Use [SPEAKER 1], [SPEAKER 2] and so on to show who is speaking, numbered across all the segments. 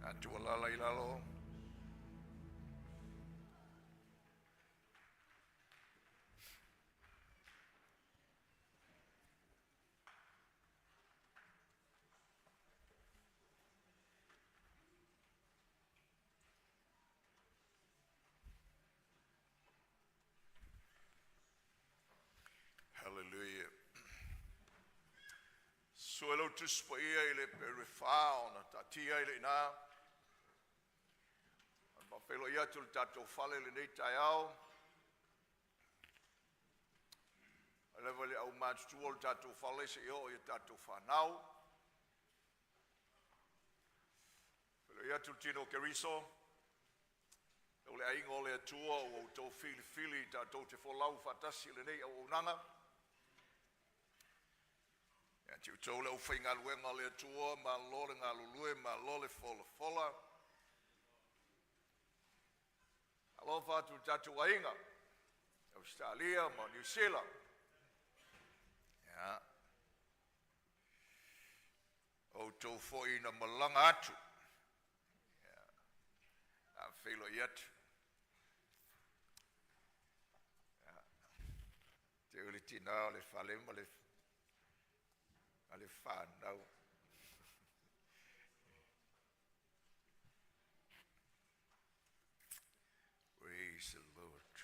[SPEAKER 1] A tuualala i lalo. Hallelujah. Sue lau Tusi Paia i le Eperu e fa ona taatia ai le ina, o le faafeiloai atu i le tatou fale i lenei taeao, mai lava i le aumatutua o le tatou fale seia oo i a tatou fanau. E faafeiloai atu i le tino o Keriso, o le aiga o le Atua ua outou filifili tatou te folau faatasi i lenei auaunaga. Ia te outou le aufaigaluega a le Atua, malo le galulue, malo le folafola. E faatalofa atu i o tatou aiga i Ausetalia ma Niu Sila, ia o outou foi na malaga atu, ia, a feiloai atu. Ia te oe le tina o le fale ma le fanau. Praise the Lord.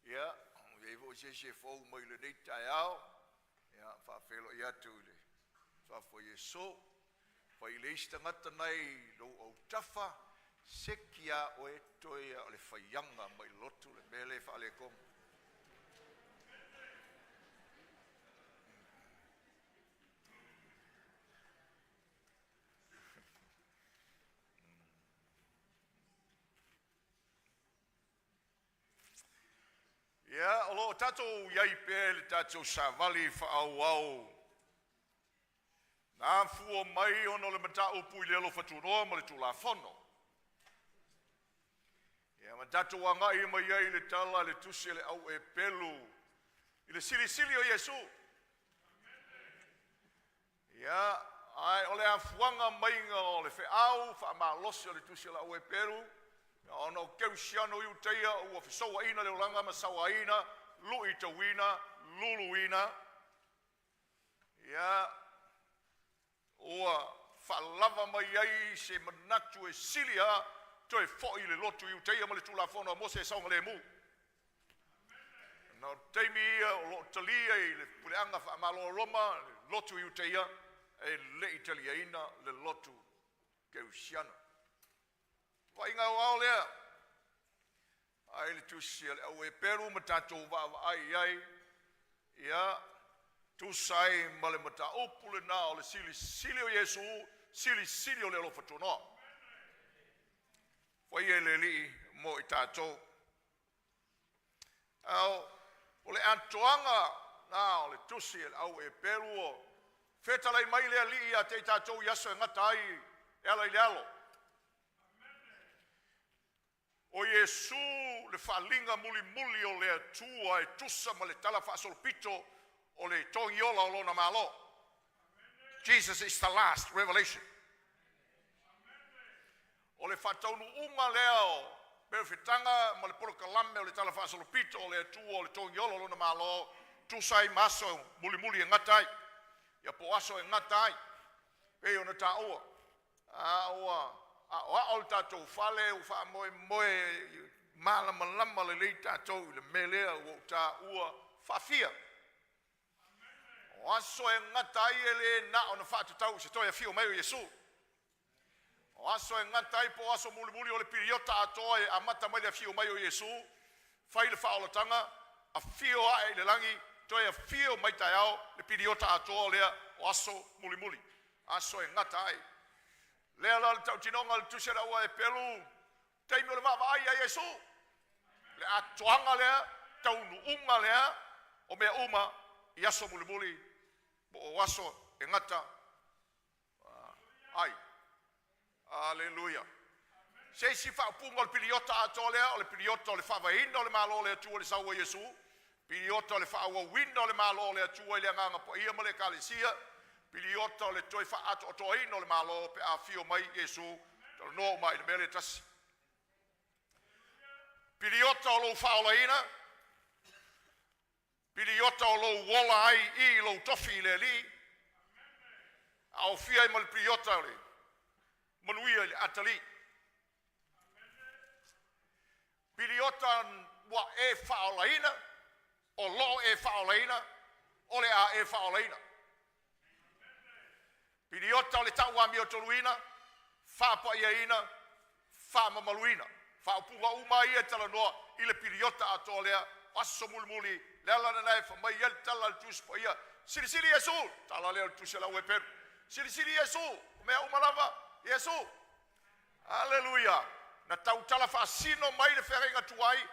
[SPEAKER 1] Ia, ua i ai foi se isi e fou mai i lenei taeao, ia, e faafeiloai atu i le suafa o Iesu. Fai i le isi tagata nei i lou autafa, seki lava oe toe lava o le faiaga mai le lotu le mea lea e faaletonu. Ia, o lo o tatou i ai pea i le tatou savali faaauau na afua mai ona o le mataupu i le alofa tunoa ma le Tulafono. Ia ma tatou agai mai ai i le tala a le tusi a le au Eperu i le silisili o Iesu. Ia, ae o le afuaga maiga o le feau faamalosi o le tusi a le au Eperu, ona o kerisiano Iutaia ua fesouaina le olaga ma sauaina, luitauina, luluina, ia, ua faalava mai ai se manatu e sili lava toe foi i le lotu Iutaia ma le Tulafono a Mose e saogalemu. Na o taimi ia o lo o talia i le puleaga faamalo a Roma le lotu Iutaia e le i taliaina le lotu Kerisiano. Vaaiga aoao lea ai le tusi a le au Eperu ma tatou vaavaai i ai, ia tusa ai ma le mataupu lena o le silisili o Iesu, silisili o le alofa tunoa. Faia e le Alii mo i tatou. A o le atoaga lena o le tusi a le au Eperu o fetalai mai le Alii ia te i tatou i aso e gata ai e ala i le alo. O Iesu le faaaliga mulimuli o le Atua e tusa ma le talafaasolopito o le togiola o lona Malo. Jesus is the last revelation. O le faataunuuga lea o perofetaga ma le polokalame o le talafaasolopito o le Atua o le togiola o lona Malo, tusa ai ma aso mulimuli e gata ai, ia po o aso e gata ai, pei ona taua. A ua aoao le tatou fale, ua faamoemoe malamalama lelei tatou i le mea lea ua ou taua faafia. O aso e gata ai e le na ona faatatau i se toe afio mai o Iesu. O aso e gata ai po o aso mulimuli o le piriota atoa e amata mai le afio mai o Iesu, fai le faaolataga, afio ae i le lagi, toe afio mai taeao le piriota atoa lea o aso mulimuli, aso e gata ai. Lea la o le tautinoga o le tusi a le au Eperu, taimi o le vaavaai ia Iesu, le atoaga lea, taunuuga lea o mea uma i aso mulimuli po o aso e gata ai. Aleluia. Se isi faaupuga o le piliota atoa lea, o le piliota o le faavaeina o le Malo o le Atua i le sau a Iesu, piliota o le faaauauina o le Malo o le Atua i le Agaga Paia ma le Ekalesia, Piliota o le toe faaatoatoaina o le Malo pe a afio mai Iesu, talanoa uma i le mea lea e tasi. Piliota o lou faaolaina, piliota o lou ola ai i lou tofi i le Alii, aofia ai ma le piliota o le manuia i le atalii. Piliota ua e faaolaina, o lo o e faaolaina, o le a e faaolaina. Piliota o le tau amiotoluina, faapaiaina, faamamaluina. Faaupuga uma ia e talanoa i le piliota atoa lea, o aso mulimuli, le ala lena e fai mai ai le tala a le Tusi Paia, silisili Iesu, tala lea o le Tusi a le Au Eperu, silisili Iesu, o mea uma lava, Iesu. Aleluia! Na tautala faasino mai le feagaiga tuai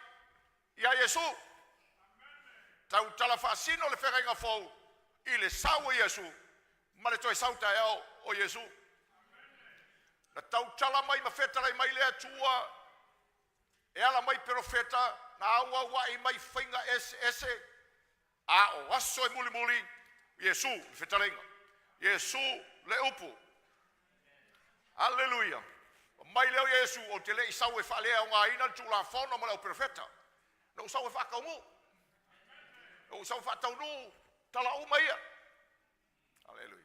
[SPEAKER 1] ia Iesu. Tautala faasino le feagaiga fou i le sau o Iesu ma le toe sau taeao o Iesu. Na tautala mai ma fetalai mai le Atua e ala mai i perofeta na auauai mai faiga eseese, a o aso e mulimuli, Iesu le fetalaiga, Iesu le upu. Aleluia! Fai mai lea o Iesu, ou te le i sau e faaleaogaina le Tulafono ma le auprofeta, na ou sau e faataunuu. Na ou sau e faataunuu tala uma ia. Aleluia.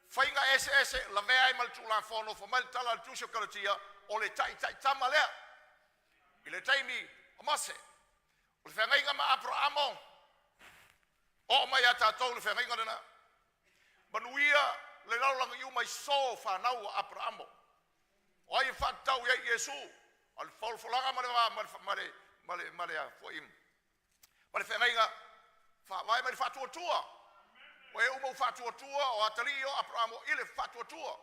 [SPEAKER 1] Faiga eseese lavea ai ma le Tulafono, fai mai le tala a le Tusi o Kalatia, o le taitaitama lea i le taimi o Mose. O le feagaiga ma Aperamo, oo mai ia tatou le feagaiga lena. Manuia le lalolagi uma i so fanau a Aperamo. O ai e faatatau i ai Iesu? O le folafolaga ma le ma le ma le ma le ma le foi ma le feagaiga faavae mai le faatuatua. O e uma ua faatuatua o atalii o Aperamo i le faatuatua.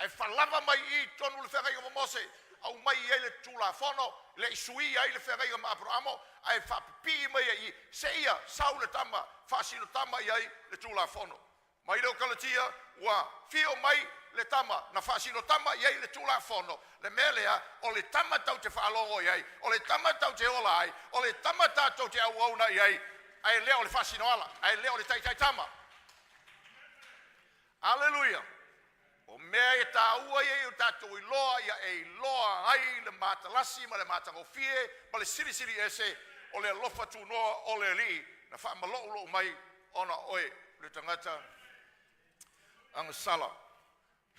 [SPEAKER 1] Ae falava mai i i totonu le feagaiga ma Mose, aumai i ai le Tulafono, le i suia ai le feagaiga ma Aperamo, ae faapipii mai ai i i, seia sau le tama, faasino tama i ai le Tulafono. Mai lea o Kalatia, ua fio mai le tama na faasino tama i ai le Tulafono, le mea lea, o le tama tatou te faalogo i ai, o le tama tatou te ola ai, o le tama tatou te auauna i ai, ae le o le faasinoala, ae le o le taitaitama. Aleluia! O mea e taua ia ia tatou iloa, ia e iloa ai le matalasi ma le matagofie ma le silisili ese o le alofa tunoa o le Alii na faamaloulou mai ona o oe le tagata agasala.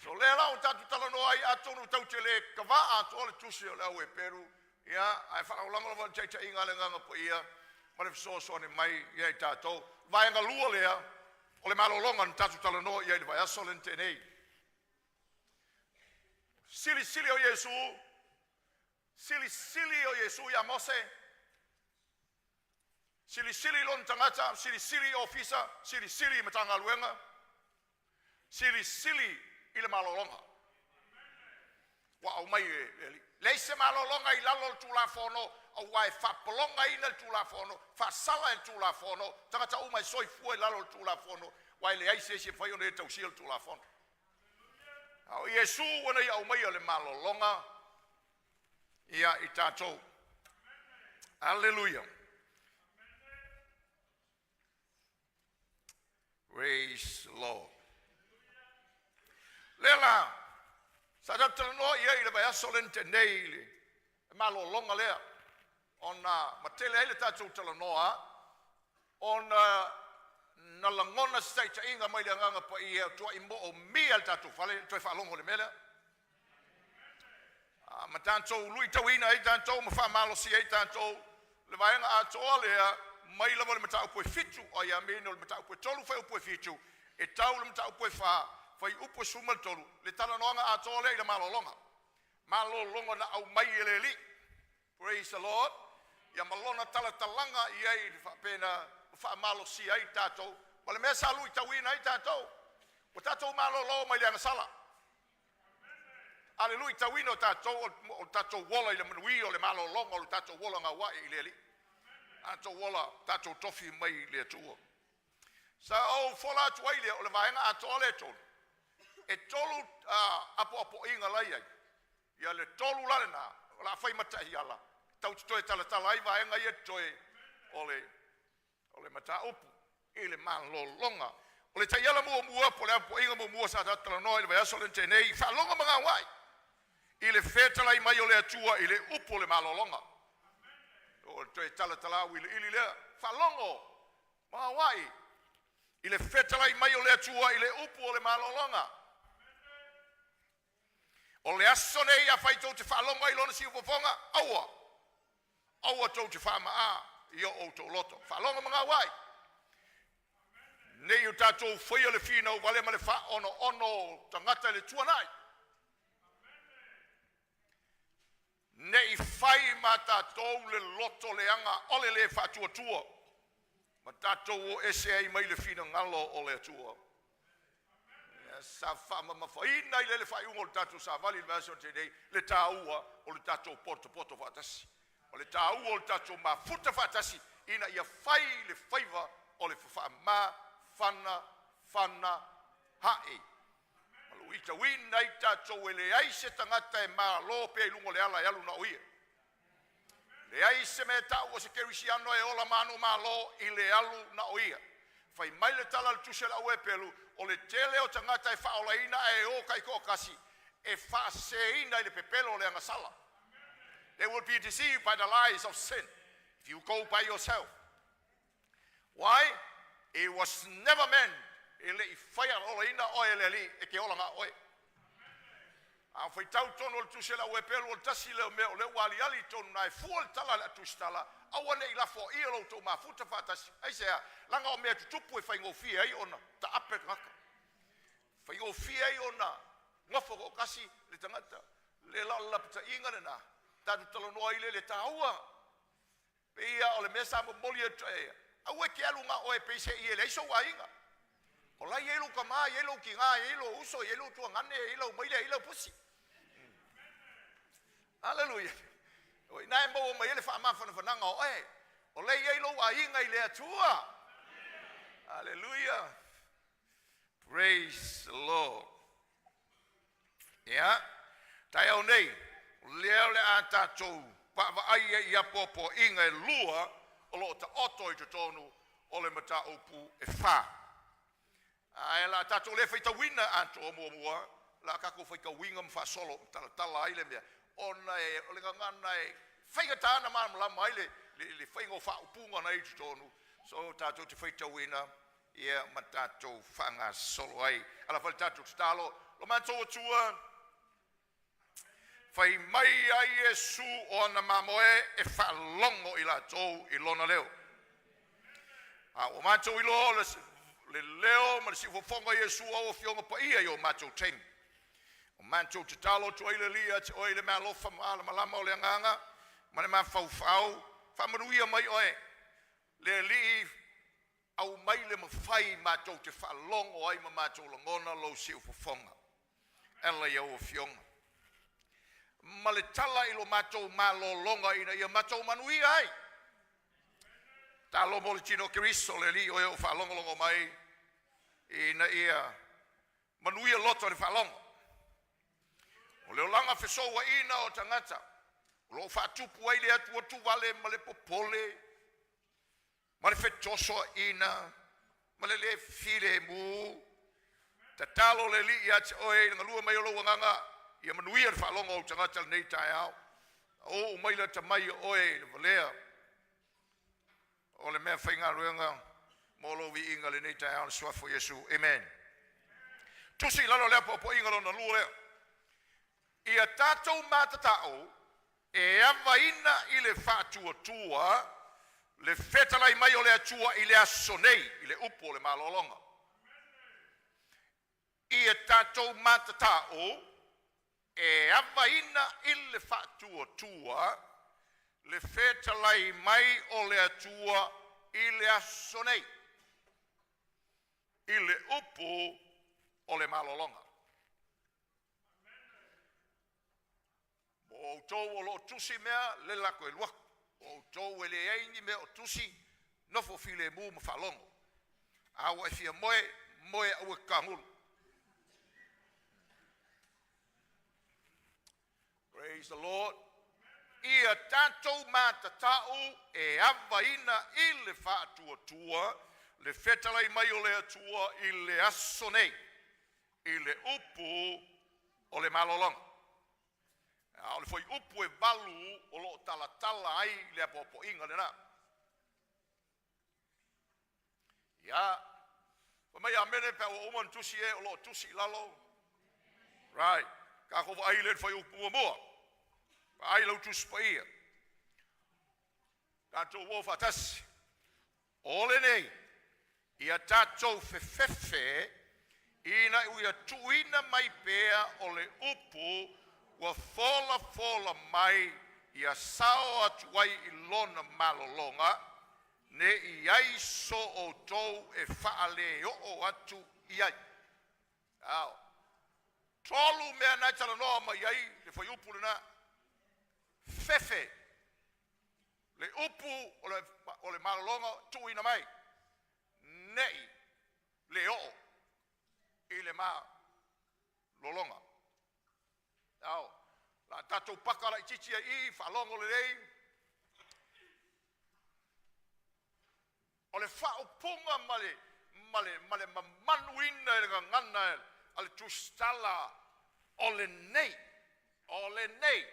[SPEAKER 1] So lea la ua tatou talanoa ai, atonu tatou te le kava'a atoa le tusi o le Au Eperu, ia, ae faalagolago lava i le taitaiga a le Agaga Paia ma le fesoasoani mai ia i tatou. Vaega lua lea o le malologa na tatou talanoa i ai i le vaiaso lea na tea nei. Silisili o Iesu, silisili o Iesu ia Mose, silisili i lona tagata, silisili i ofisa, silisili i Matagaluega, silisili i le malologa ua aumai e le Alii. Leai se malologa i lalo o le Tulafono, aua e faapologaina le Tulafono, faasala e le Tulafono, tagata uma e soifua i lalo o le Tulafono, aua e leai se isi e mafai ona ia tausia le Tulafono. A o Iesu ua na ia aumaia le malologa ia i tatou. Aleluia. Praise the Lord. Lea la, sa tatou talanoa i ai i le vaiaso lea na tea nei i le malologa lea, ona matele ai le tatou talanoa, ona na lagona se taitaiga mai le Agaga Paia, tuai moomia le tatou fale le toe faalogo i le mea lea. Ma tatou luitauina ai tatou ma faamalosia ai tatou le vaega atoa lea mai lava le mataupu e 7 o Aiamino, le mataupu e 3 fuaiupu e 7 e tau le mataupu e 4 fuaiupu e 13, le talanoaga atoa lea i le malologa. Malologa na aumai e le Alii. Praise the Lord. Ia ma lona talatalaga i ai faapena faamalosia ai tatou. Ma le mea sa luitauina ai tatou, ua tatou malolo mai le agasala. A le luitauina o tatou o le tatou ola i le manuia o le malologa o le tatou ola gauae i le Alii. Tatou ola, tatou tofi mai i le Atua. Sa ou fola atu ai lea o le vaega atoa lea e tolu, e tolu apoapoaiga la i ai. Ia le tolu la lena, o le a fai ma taiala, tau te toe talatala ai vaega ia totoe o le mataupu i le malologa. O le taiala muamua po o le apoaiga muamua sa tatou talanoa i le vaiaso lea na tea nei, faalogo magauai i le fetalai mai o le Atua i le upu o le malologa. O le toe talatala auiliili lea, faalogo magauai i le fetalai mai o le Atua i le upu o le malologa. O le aso nei afai tou te faalogo ai i lona siufofoga, aua, aua tou te faamaa i o outou loto. Faalogo magauai, nei o tatou faia le finau vale ma le faaonoono o tagata i le tuanai, nei fai ma tatou le loto leaga o le le faatuatua, ma tatou o ese ai mai le finagalo o le Atua. Sa faamamafaina ai lea i le faaiuga o le tatou savali i le vaiaso na tea nei, le taua o le tatou potopoto faatasi, o le taua o le tatou mafuta faatasi ina ia fai le faiva o le fafaama fana fana hae, ma luitauina ai tatou e leai se tagata e malo pea i luga o le ala e alu na o ia. Leai se mea e tau o se kerisiano e ola manumalo i le alu na o ia. Fai mai le tala a le tusi a le Auepelu, o le tele o tagata e faaolaina ae o taitoatasi e faaseseina i le pepelo o le agasala. They will be deceived by the lies of sin if you go by yourself. Why? It was never meant, e le i faia olaina oe e le Alii e te ola na oe. A faitau tonu o le tusi a le Auepelu, o le tasi lea o mea o lea ua aliali i totonu na e fua le tala a le Tusitala, aua ne i lafoaia lo outou mafuta faatasi. Aisea? Laga o mea tutupu e faigofie ai ona taape le tagata, faigofie ai ona nofo toatasi le tagata. Le la o le lapataiga lena tatou talanoa ai le taua pei o le mea sa momoli atu e aua e te alu na oe pei se i e leai sou aiga. O la e i ai lou tama, e i ai lou tina, e i ai lou uso, e i ai lou tuagane, e i ai lau maile, e i ai lau pusi. Aleluia. O ina e maua mai ai le faamafanafanaga o oe, o lea e i ai lou aiga i le Atua. Aleluia. Praise the Lord. Ia, taeao nei, o lea o le a tatou vaavaai ai i apoapoaiga e lua o lo o taoto i totonu o le mataupu e fa. Ae la tatou le faitauina atoa muamua, la tatou faitauina ma faasolo ma talatala ai le mea, ona e o le gagana e faigata ona malamalama ai le faiga o faaupuga na i totonu, so tatou te faitauina ia ma tatou faagasolo ai. Ala foi le tatou tatalo, lo matou Atua, fai mai ai Iesu o ana mamoe e faalogo i latou i lona leo. A ua matou iloa le leo ma le siufofoga o Iesu au afioga paia i o matou taimi. O matou tatalo atu ai le Alii ia te oe i le meaalofa malamalama o le agaga ma le mafaufau, faamanuia mai oe le Alii, aumai le mafai matou te faalogo ai ma matou lagona lou siufofoga. Ela i au afioga ma le tala i lo matou malologa ina ia matou manuia ai. Talo mo le tino o Keriso le Alii o e o faalogologo mai ina ia manuia loto i le faalogo. O le olaga fesouaina o tagata o lo o faatupu ai le atuatuvale ma le popole ma le fetosoaina ma le le filemu. Tatalo le Alii ia te oe i le galue mai o lou agaga ia manuia le faalogo o ou tagata lenei taeao. Oo mai lata mai o oe i le valea o le mea faigaluega mo lou viiga lenei taeao, le suafa o Iesu. Amen. Tusi i lalo o le apoapoaiga lona lua lea. Ia tatou matatao e avaina i le faatuatua le fetalai mai o le Atua i le aso nei i le upu o le malologa. Ia tatou matatao e avaina i le faatuatua le fetalai mai o le Atua i le aso nei i le upu o le malologa. O outou o lo o tusi mea le latou e alu atu. O outou e leai ni mea o tusi, nofo filemu ma faalogo. A ua e fia moe, moe aua e te tagulu. Praise the Lord. Ia tatou matatau e avaina i le faatuatua Le fetalai mai o le Atua i le aso nei, i le upu o le malologa. A o le fuaiupu e 8 o lo o talatala ai le apoapoaiga lena. Ia, fai mai amene pe a ua uma ona tusi e o lo o tusi i lalo. Right. Tatou vaai lea i le fuaiupu muamua. Vaai lau Tusi Paia. Tatou o faatasi. O lenei, ia tatou fefefe ina ia tuuina mai pea o le upu ua folafola mai ia sao atu ai i lona malologa, ne i i ai so outou e faale oo atu i ai. Ao, tolu mea na e talanoa mai ai le fuaiupu lena. Fefe, le upu o le malologa tuuina mai, nei le oo i le malologa. Ao, la tatou paka laitiiti ai i faalogo lelei. O le faaupuga ma le mamaluina e le gagana a le tusitala o lenei, o lenei,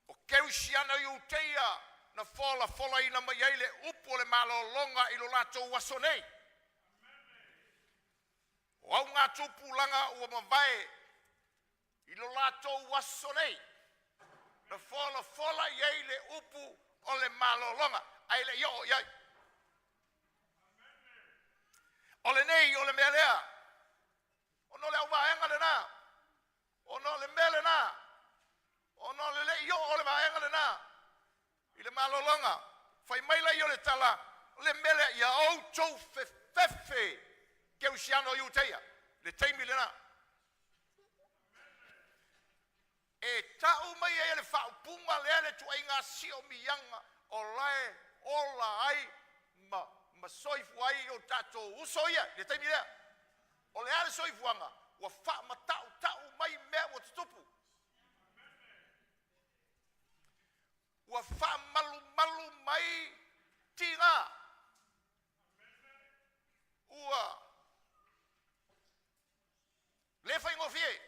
[SPEAKER 1] o Kerisiano Iuteia na folafolaina mai ai le upu o le malologa i lo latou aso nei. O augatupulaga ua mavae i lo latou aso nei, na folafola i ai le upu o le malologa, ae le i oo i ai. O lenei o le mea lea, ona o le auvaega lena, ona o le mea lena, ona o le le i oo o le vaega lena i le malologa. Fai mai lai o le tala, o le mea lea, ia outou fefefe Kerisiano Iuteia, le taimi lena. E tau mai ai le faaupuga lea le tuaiga siomiaga o lae ola ai ma soifua ai o tatou uso ia i le taimi lea. O le a le soifuaga? Ua faamata'uta'u mai mea ua tutupu. Ua faamalumalu mai tiga. Ua le faigofie.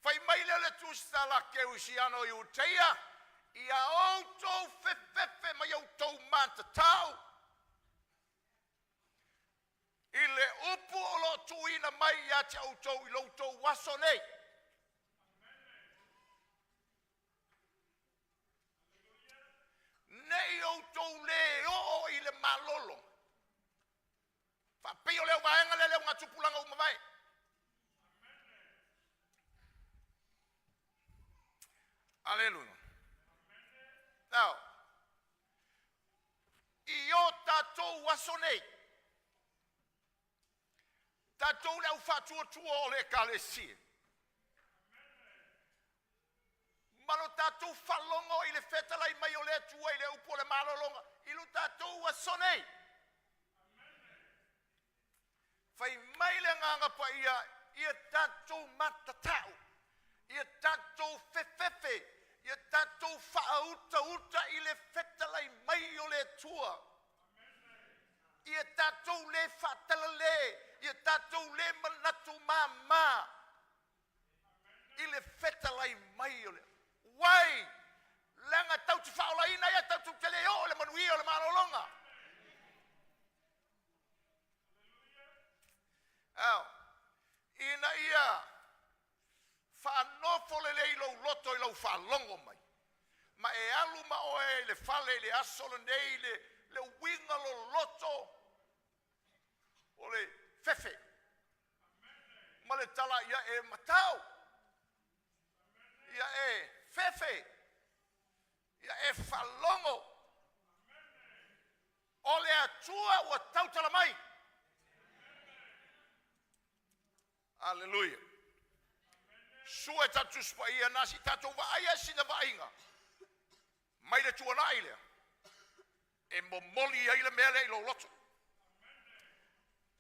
[SPEAKER 1] Fai mai lea o le tusitala Kerisiano Iuteia, ia outou fefefe ma ia outou matatau i le upu o lo o tuuina mai ia te outou i lo outou aso nei. Ne i outou le oo i le malolo. Faapei o le auvaega lea le augatupulaga ua mavae. Aleluia. Now, i o tatou aso nei, tatou le au faatuatua o le Ekalesia, ma lo tatou faalogo i le fetalai mai o le Atua i le upu o le malologa i lo tatou aso nei. Fai mai le Agaga Paia, ia tatou matatau, ia tatou fefefe, ia tatou faautauta i le fetalai mai o le Atua. Ia tatou le faatalale, ia tatou le manatu mama i le fetalai mai o le Why? Leaga tau te faaolaina ia tatou te le oo i le manuia o le malologa. Ao, ina ia faanofo lelei lou loto i lau faalogo mai, ma e alu ma oe i le fale i le aso lenei le uiga loloto o le fefe ma le tala ia e matau, ia e fefe, ia e faalogo o le Atua ua tautala mai. Aleluia. Sua e tatou Tusi Paia na si tatou vaai ai sina vaaiga mai le tuanai lea e momoli ai le mea lea i lou loto.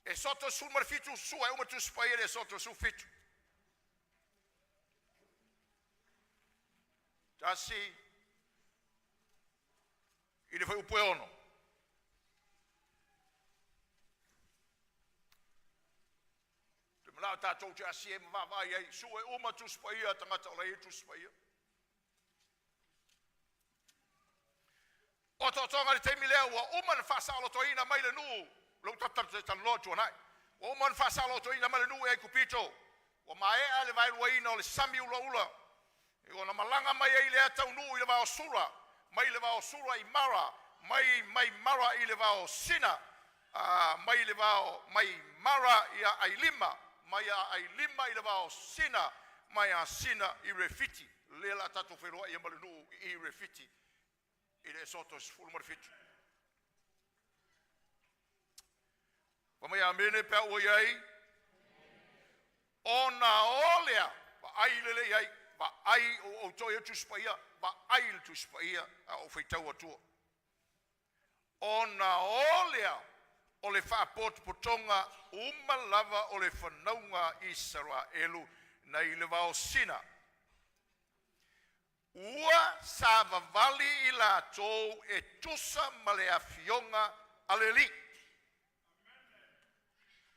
[SPEAKER 1] Esoto 17, sua e uma Tusi Paia le Esoto 17. Tasi. I le fuaiupu e 6. Te manao tatou te asia ma vaavaai ai, sue uma Tusi Paia a tagata o la e i ai Tusi Paia. O otootoga i le taimi lea ua uma ona faasaolotoina mai le nuu, lou talanoa tuanai, ua uma ona faasaolotoina mai le nuu e Aikupito, ua maea le vaeluaina o le sami ulaula, ona malaga mai ai lea taunuu i le vao Sura, mai le vao Sura i Mara, mai Mara i le vao Sina, mai le vao mai Mara ia Ailima, mai Ailima i le vao Sina, mai Sina i Refiti. Lea la tatou feiloai ai ma le nuu i Refiti i le Esoto 17. Fai mai amene pe a ua i ai. Ona o lea, vaai lelei ai, vaai o outou e Tusi Paia, vaai le Tusi Paia a ou faitau atua. Ona o lea o le faapotopotoga uma lava o le fanauga a Isaraelu nai le vao Sina, ua savavali i latou e tusa ma le afioga a le Alii.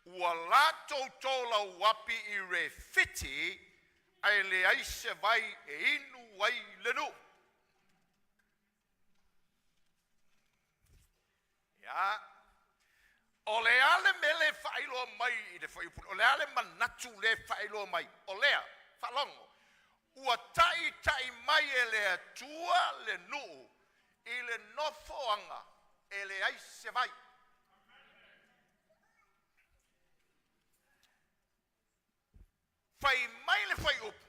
[SPEAKER 1] Ua latou tolauapi i Refiti, ae leai se vai e inu ai le nuu. Ia, o le a le mea lea e faailoa mai i le fuaiupu? O le a le manatu lea e faailoa mai? O lea, faalogo, ua taitai mai e le Atua le nuu i le nofoaga e leai se vai. Fai mai le fuaiupu,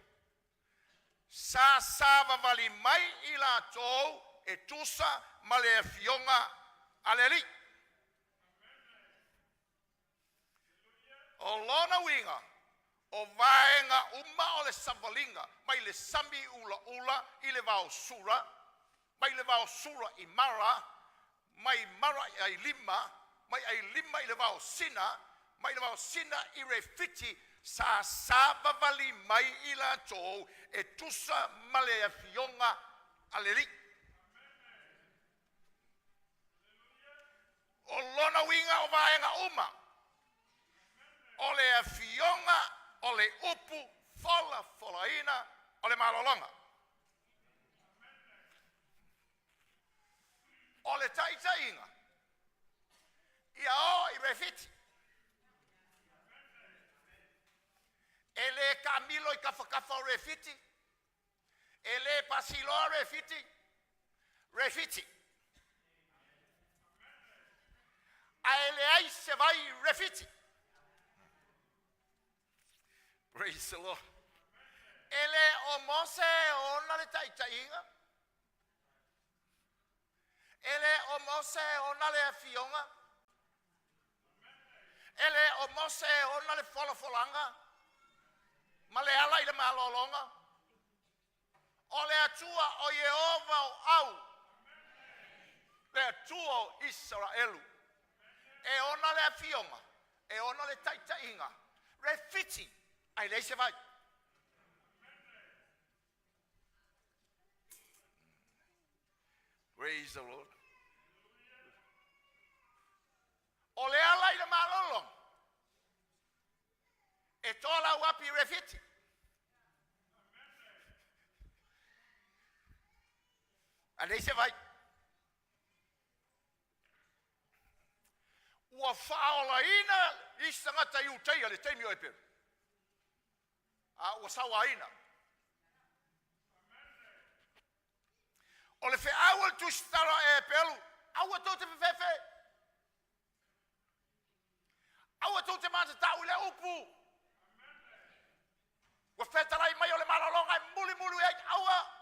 [SPEAKER 1] sa savavali mai i latou e tusa ma le afioga a le Alii. O lona uiga, o vaega uma o le savaliga mai le sami ulaula i le vao Sura, mai le vao Sura i Mara, mai Mara i Ailima, mai Ailima i le vao Sina, mai le vao Sina i Refiti, sa savavali mai i latou e tusa ma le afioga a le Alii. O lona uiga o vaega uma o le afioga o le upu folafolaina o le malologa. O le taitaiga ia o i Refiti. E le taamilo i tafatafa o Refiti, e le pasiloa Refiti, Refiti. Ae leai se vai i Refiti. Praise the Lord. E le o Mose e ona le taitaiga, e le o Mose e ona le afioga, e le o Mose e ona le folafolaga ma le ala i le malologa. O le Atua o Ieova o Au, le Atua o Isaraelu, e ona le afioga, e ona le taitaiga, Refiti, ae leai se vai. Praise the Lord. O le ala i le malolo e toa lau api i Refiti. Ae leai se vai. Ua faaolaina isi tagata i Utaia i le taimi o Eperu, a ua sauaina. O le feau a le tusitala e Eperu, aua tou te fefefe, aua tou te matatau i le upu ua fetalai mai o le malologa e mulimuli ai, aua.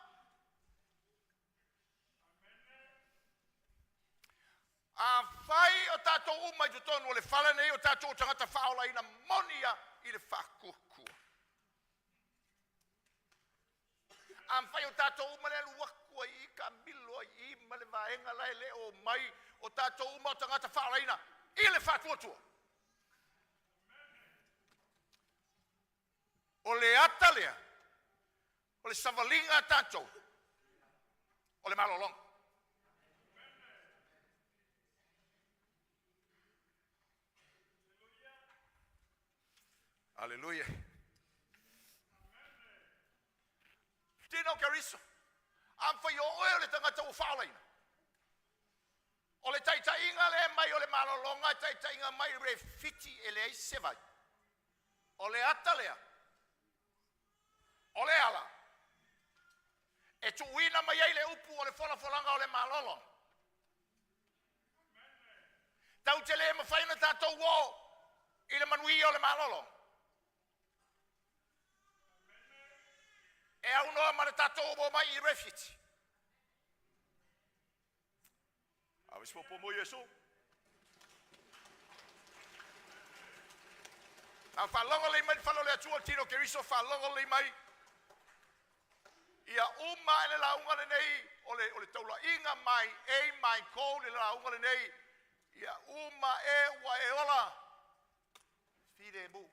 [SPEAKER 1] Afai o tatou uma i totonu o le fale nei o tatou o tagata faaolaina moni a i le faatuatua. A mafai o tatou uma le alu atu ai i taamilo ai i ma le vaega la e le o mai, o tatou uma o tagata faaolaina i le faatuatua. O le ata lea o le savaliga a tatou o le malologa. Aleluia. Tino Keriso, afai o oe o le tagata ua faaolaina, o le taitaiga lea mai o le malologa e taitaiga mai refiti e leai se vai. O le ata lea, o le ala e tuuina mai ai le upu o le folafolaga o le malolo. Tatou te le mafai ona tatou o i le manuia o le malolo. E aunoa ma le tatou omai i refiti. Ave se popo mo Iesu. A faalogo lelei mai le fale o le Atua, Tino Keriso, faalogo lelei mai. Ia uma ae le lauga lenei o le taulaiga mai e mai kou le lauga lenei. Ia uma e ua e ola filemu.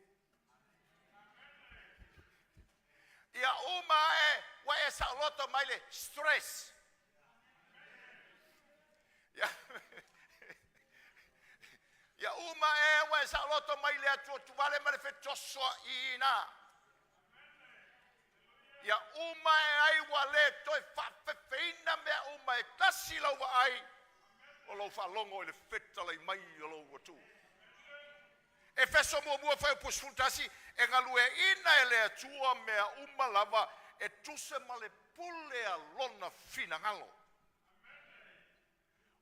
[SPEAKER 1] Ia uma ae ua e saoloto mai le stress. Ia uma e ua e saoloto mai le atuatuvale ma le fetosoaina. Ia uma e ai ua le toe faafefeina mea uma e tasi lau vaai o lou faalogo i le fetalai mai o lou Atua. Efeso 1 fuaiupu 11, e galueaiina e le Atua mea uma lava e tusa ma le pule a lona finagalo.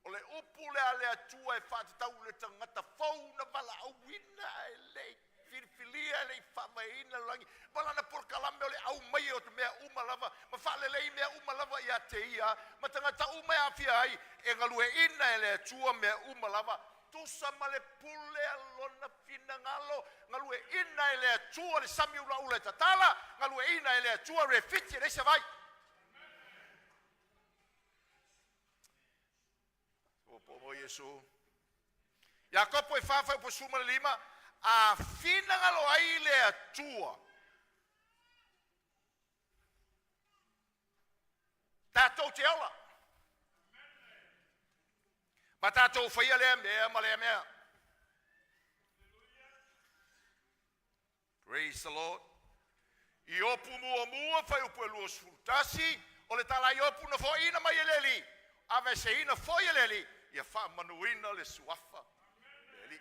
[SPEAKER 1] O le upu lea a le Atua e faatatau i le tagata fou na valaauina ae le i filifilia, e le i faavaeina le lalolagi, ma lana polokalame o le aumai o mea uma lava ma faalelei mea uma lava ia te ia ma tagata uma e aafia ai, e galueaiina e le Atua mea uma lava tusa ma le pule a lona finagalo. Galueaiina e le Atua le sami ulaula e tatala, galueaiina e le Atua refiti e leai se vai. O po Iesu. Iakopo e 4 fuaiupu 15, a finagalo ai le Atua tatou te ola ma tatou faia lea mea ma lea mea. Praise the Lord. Iopu 1 fuaiupu e 21, o le tala a Iopu na foaiina mai e le Alii, aveeseina foi e le Alii, ia faamanuina le suafa le Alii.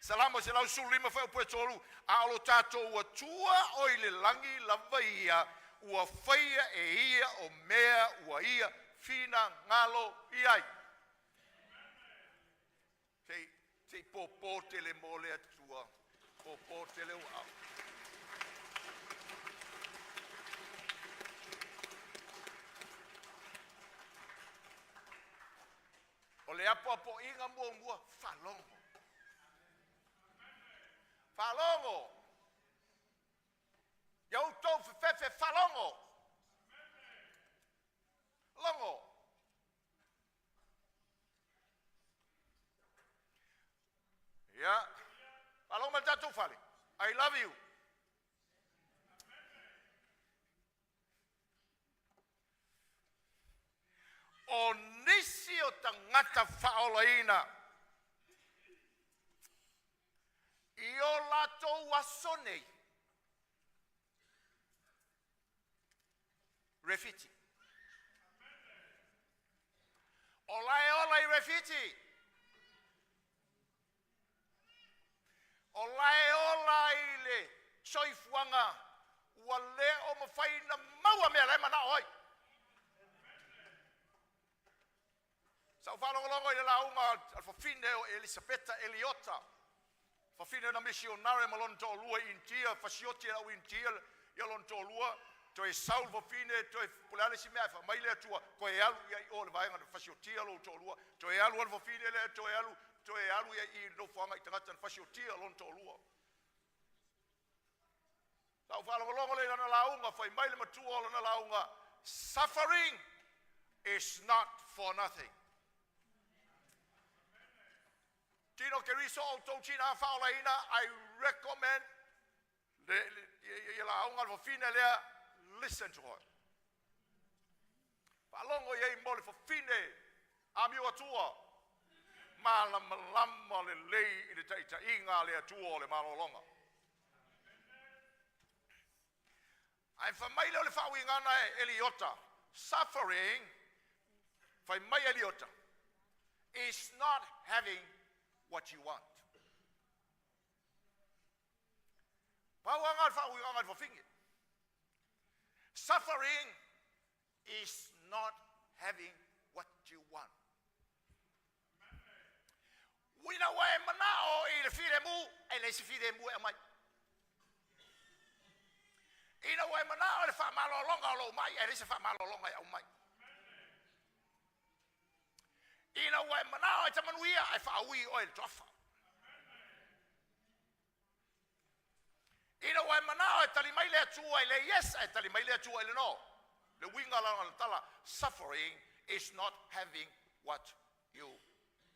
[SPEAKER 1] Salamo 115 fuaiupu e 3, a o lo tatou Atua o i le lagi lava ia, ua faia e ia o mea ua ia finagalo i ai. Se i popo tele mo le Atua, popo tele ua au. O le apoapoaiga muamua, faalogo. Faalogo. Ia outou fefefe faalogo. Logo. Ia, faalogo mai le tatou fale. I love you. O nisi o tagata faaolaina i o latou aso nei, refiti. O lae ola i refiti. O lae ola i le soifuaga ua le o mafai na maua mea la e manao ai. Sa ou faalogologo i le lauga a le fafine o Elisapeta Eliota, fafine na misionare ma lona toalua i Initia, fasioti e au Initia ia lona toalua, toe sau le fafine, toe po o le a le isi mea ae fai mai le Atua, toe alu i ai i o le vaega na fasiotia lou toalua, toe alu le fafine lea, toe alu i ai i le nofoaga i tagata na fasiotia lona toalua. Sa ou faalogologo lea i lana lauga, fai mai le matua o lana lauga, suffering is not for nothing. Tino Keriso o outou tina faaolaina, I recommend le lauga a le fafine lea, listen to her. Faalogo i ai mo le fafine amio atua. Malamalama lelei i le taitaiga a le Atua o le malologa. Ae fai mai lea o le faauigaga e Eliota, suffering, fai mai Eliota, is not having what you want. Pau lava lena o le faauigaga i le fafine. Suffering is not having what you want. Ina ua e manao i le filemu, e leai se filemu e aumai. Ina ua e manao i le faamalologa o lou mai, e leai se faamalologa e aumai. Ina ua e manao e te manuia, ae faaui oe i le toafa. Ina ua e manao e tali mai le Atua i le yes, ae tali mai le Atua i le no. Le uiga la o le tala, suffering is not having what you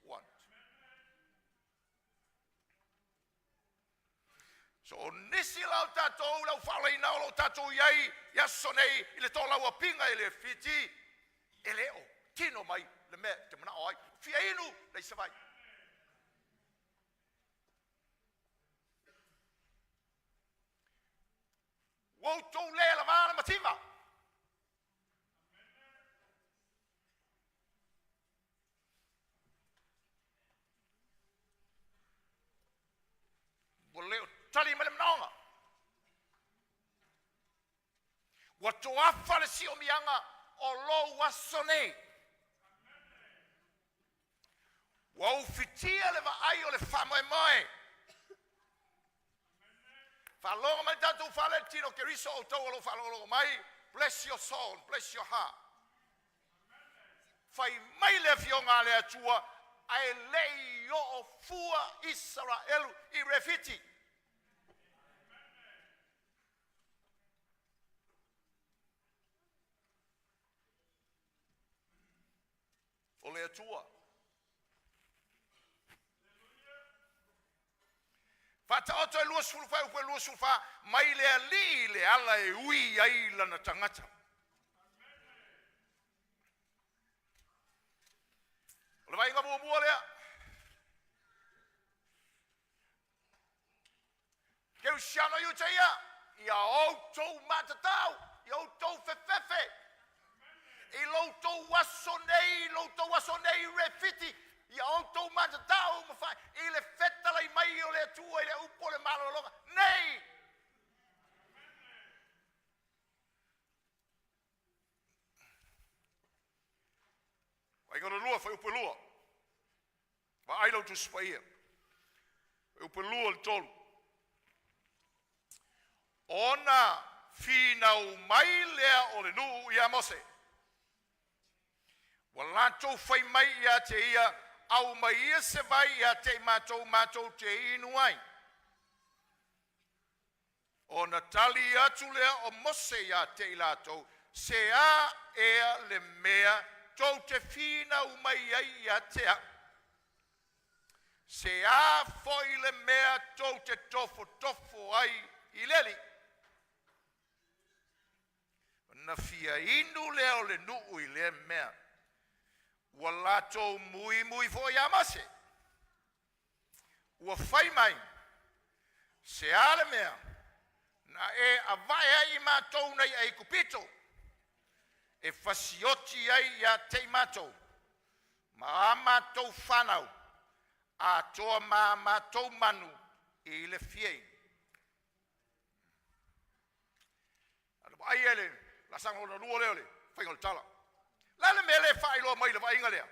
[SPEAKER 1] want. So o nisi la o tatou lau faalaina o lo o tatou i ai i aso nei i le tolauapiga i le Fiti, e le o tino mai le mea e te manao ai. Fia inu, leai se vai. Ua outou le lavā le mativa. Ua le o tali mai le manaoga. Ua toafa le siomiaga o lou aso nei. Ua ufitia le vaai o le faamoemoe. Faalogo mai tatou fale tino Keriso o outou o lo o faalogologo mai. Bless your soul, bless your heart. Fai mai le afioga a le Atua ae le i oo fua Isaraelu i Refiti. O le Atua. Faataoto e 20 fuaiupu e 24 mai le alii le ala e ui ai lana tagata. O le vaaiga muamua lea. Kerisiano Iutaia, ia outou matatau, ia outou fefefe i loutou aso nei, loutou aso nei Refiti, ia outou matatau ma fai i le fetalai mai o le Atua i le upu o le malologa nei. Vaaiga lua, fuaiupu e 2. Vaai lau Tusi Paia. Fuaiupu 2 i le 3. Ona finau mai lea o le nuu ia Mose. Ua latou fai mai ia te ia, aumai ia se vai ia te i matou, matou te inu ai. Ona tali atu lea o Mose ia te i latou, se a ea le mea tou te finau mai ai ia te au? Se a foi le mea tou te tofotofo ai i le Alii? Na fia inu lea o le nuu i lea mea. Ua latou muimui foi ia Mose. Ua fai mai, se a le mea na e avae ai i matou nei Aikupito e fasioti ai ia te i matou ma a matou fanau atoa ma a matou manu i le fia inu. Vaai e le laasaga lona lua lea o le faiga o le tala. O le a le mea lea e faailoa mai i le vaaiga lea?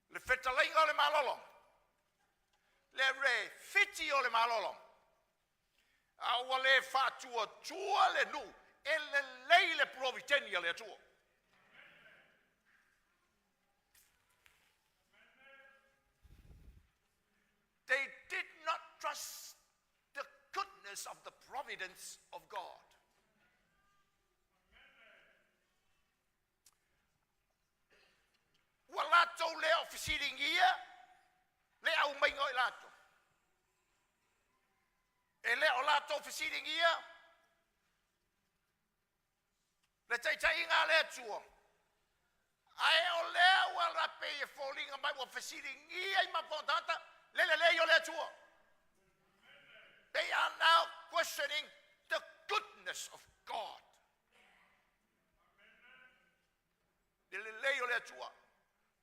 [SPEAKER 1] Le fetalaiga o le malologa, le refiti o le malologa, a ua le faatuatua le nuu e lelei le puloviteni a le Atua. They did not trust the goodness of the providence of God. Ua latou le o fesiligia le aumaiga o i latou. E le o latou fesiligia le taitaiga a le Atua, ae o Pei e foliga mai ua fesiligia i mafaufauga o tagata le lelei o le Atua. They are now questioning the goodness of God. Le lelei o le Atua.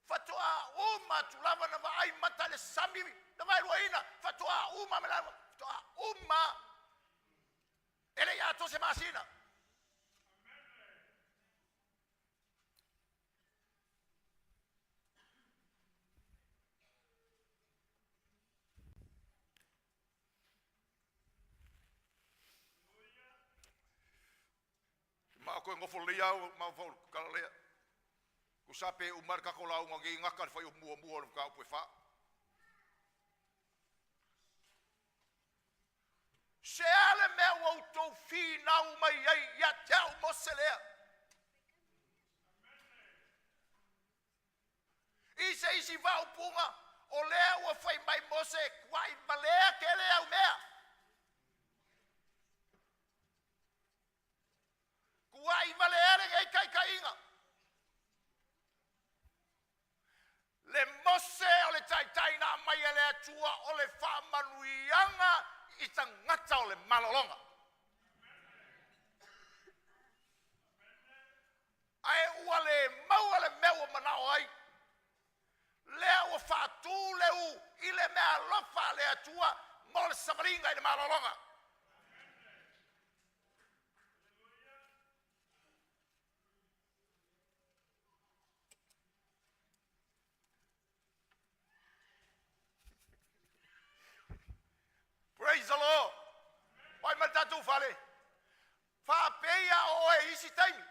[SPEAKER 1] Faatoa uma atu lava na vaai mata i le sami na vaeluaina, faatoa uma me lava, faatoa uma e le i atoa se masina. Ma o koe nofo lelei au ma fau kala lea. Tusa pe uma le tatou lauga nei gata le fuaiupu muamua o le mataupu e 4. Se a le mea ua outou finau mai ai ia te au Mose lea? I se isi faaupuga, o lea ua fai mai Mose e tuai valea tele au mea. Tuai valea lenei taitaiga. Le Mose o le taitai na aumai e le Atua o le faamanuiaga i tagata o le malologa. Ae ua le maua le mea ua manao ai, lea ua faatu le u i le meaalofa a le Atua mo le savaliga i le malologa. Praise the Lord. Vai mai le tatou fale. Faapei o oe i isi taimi.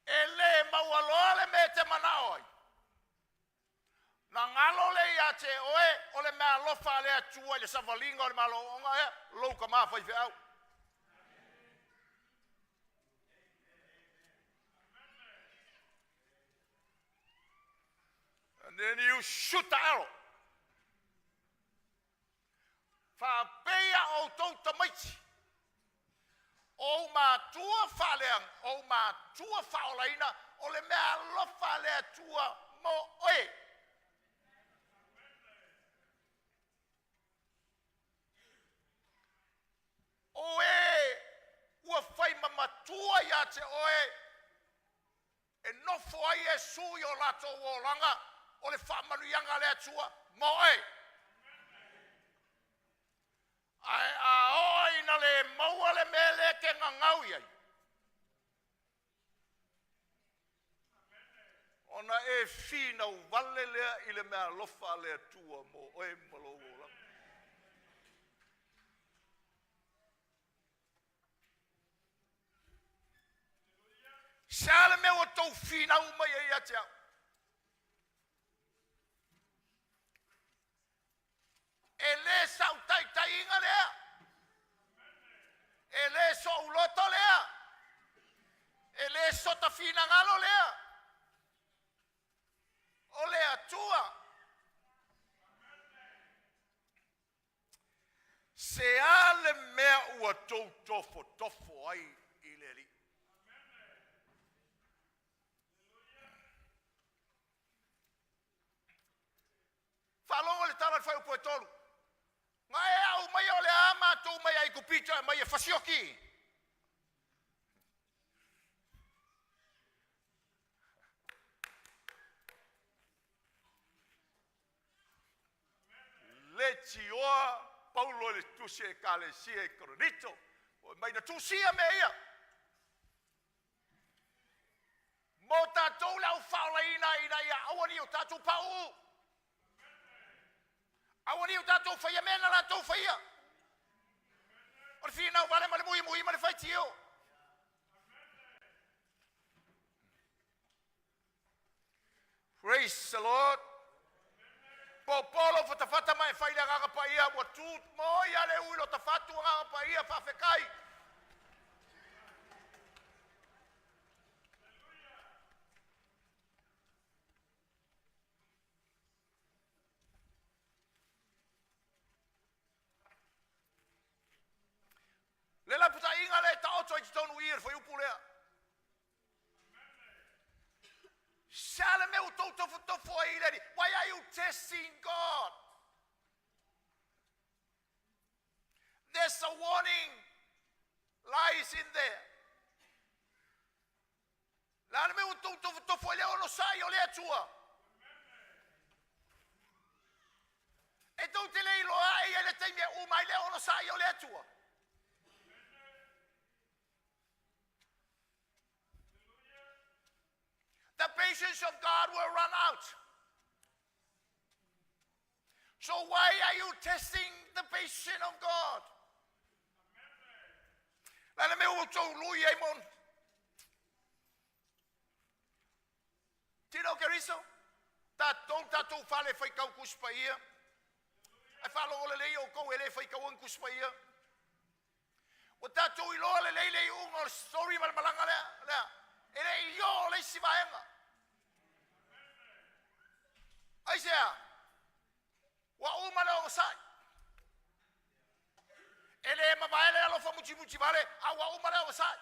[SPEAKER 1] E le maualoa le mea e te manao ai. Na galo le ia te oe o le meaalofa a le Atua i le savaliga o le malooga ea lou tama faifeau. And then you shoot the arrow. Faapei a outou tamaiti, o ou matua faaleaga, o ou matua faaolaina, o le mea alofa a le Atua mo oe. O e ua fai ma matua ia te oe e nofo ai Iesu i o latou olaga, o le faamanuiaga a le Atua mo oe. Ae a oo ina le maua le mea lea e te gagau i ai, ona e finau vale lea i le meaalofa a le Atua mo oe ma lou olaga. Se a le mea ua outou finau mai ai ia te au? E le sau taitaiga lea, e le so'u loto lea, e le sota finagalo lea, o le Atua. Se a le mea ua outou tofotofo ai i le Alii? Faalogo i le tala i le fuaiupu e 3. Na e aumaia o le a matou mai Aikupito e aumai e fasioti. Le tioa Paulo i le tusi e Ekalesia i Korinito, fai mai na tusia mea ia mo tatou le au faaolaina ina ia aua ne i o tatou pauu, aua ne i o tatou faia mea na latou faia, o le finau vale ma le muimui ma le faitio. Praise the Lord. Popo lou fatafata ma e fai le agaga paia ua tu moi a le ui lo tafatu agaga paia faafetai. Le lapataiga lea e taoto ai totonu i i le fuaiupu lea. tou tofotofo ai i le Alii? Why are you testing God? There's a warning lies in there. O le a le mea ua tou tofotofo ai i le onosai o le Atua? E tou te le iloa e i ai le taimi e uma ai le onosai o le Atua. The patience of God will run out. So why are you testing the patience of God? O le a le mea ua outou lui ai mo. Tino Keriso, tatou tatou fale faitau Tusi Paia. Ae faalogo lelei outou e le faitaua ni Tusi Paia. Ua tatou iloa lelei le iuga o le story ma le malaga lea, lea. E le i oo le isi vaega. Aisea? Ua uma le onosai. E le mavae le alofa mutimuti vale, a ua uma le onosai.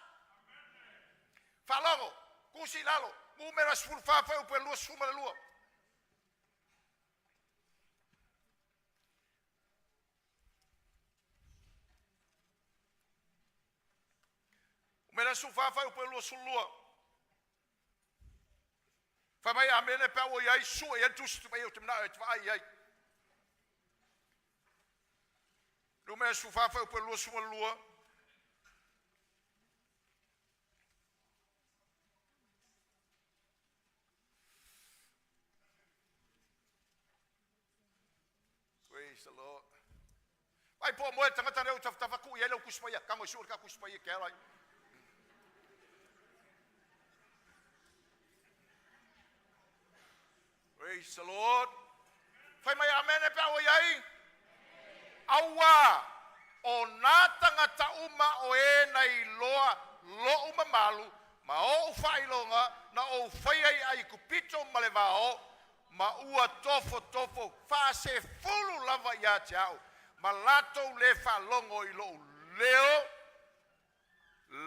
[SPEAKER 1] Faalogo, tusi i lalo, Numera 14 fuaiupu e 22. Numera 14 fuaiupu e 22. Fai mai amene pe a ua i ai, sue i ai le tusi mai ou te manao e te vaai i ai. Numera 14 fuaiupu e 22. Praise the Lord. Vai po moe tagata lea o tafatafa tuu i ai lau Tusi Paia. Tago e sue le ta Tusi Paia ke ala ai. Praise the Lord. Fai mai amene pe a ua i ai. Auā, o nā tagata uma o e na iloa loʻu mamalu ma oʻu faailoga na ou faia i Aikupito ma le vao, ma ua tofotofo faasefulu lava ia te au, ma latou le faalogo i loʻu leo,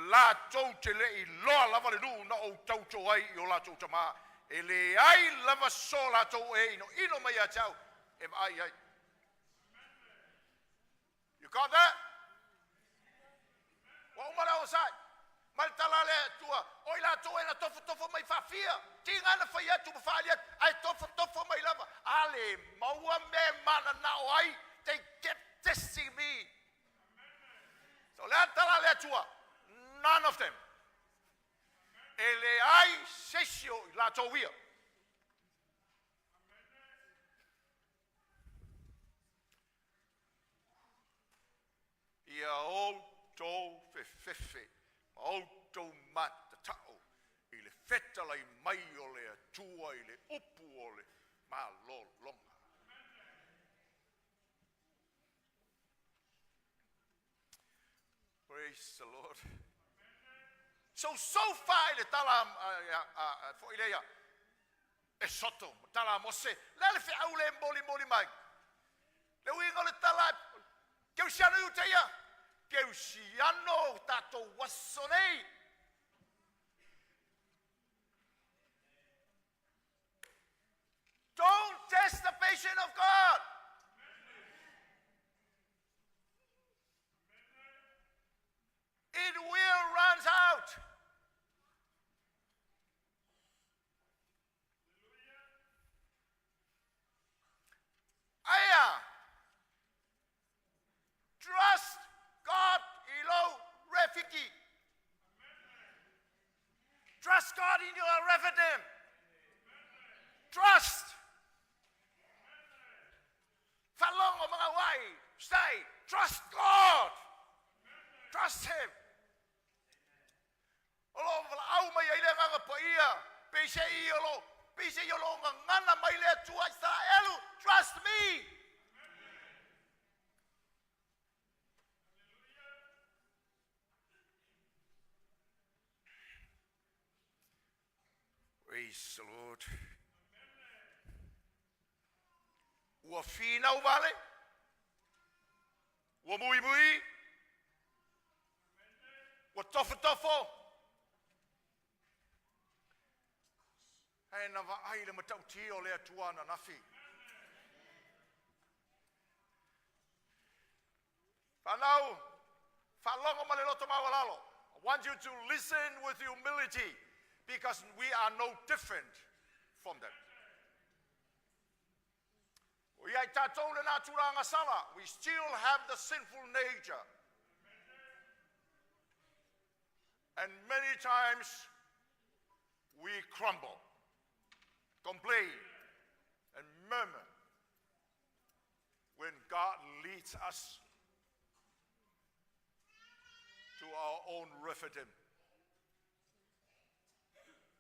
[SPEAKER 1] latou te le i iloa lava le nuu na ou tauto ai i o latou tamā, e leai lava so latou e inoino mai ia te au e vaai ai. You got that? Ua uma le onosai. Ma le tala a le Atua, o i latou e na tofotofo mai faafia, tiga na fai atu ma faali atu, ae tofotofo mai lava. A le maua mea e mananao ai, they kept testing me. So le a le tala a le Atua, none of them. E leai se isi o i latou ia. Ia outou fefefe ma outou matatao i le fetalai mai o le Atua i le upu o le malologa. Praise the Lord. So far i le tala foi lea Esoto, ma tala a Mose, le a le feau le molimoli mai. Le uiga o le tala, kerisiano i uta ia, kerisiano o tatou aso nei. Don't test the patience of God. It will run out. Aia, trust God i lou refiki. Trust God in your referendum. Trust. Faalogo ma gauai. Stay. Trust God. Trust Him. O lo o valaau mai ai le Agaga Paia, peiseai o lo, peiseai o lo o gagana mai le Atua Isaraelu, trust me. Praise the Lord. Ua finau vale, ua muimui, ua tofotofo. Ae na vaai i le matautia o le Atua ananafi. Fanau, faalogo ma le loto maualalo. I want you to listen with humility because we are no different from them. O ia i tatou lena tulaga sala, we still have the sinful nature. And many times we crumble, complain, and murmur when God leads us to our own rephidim.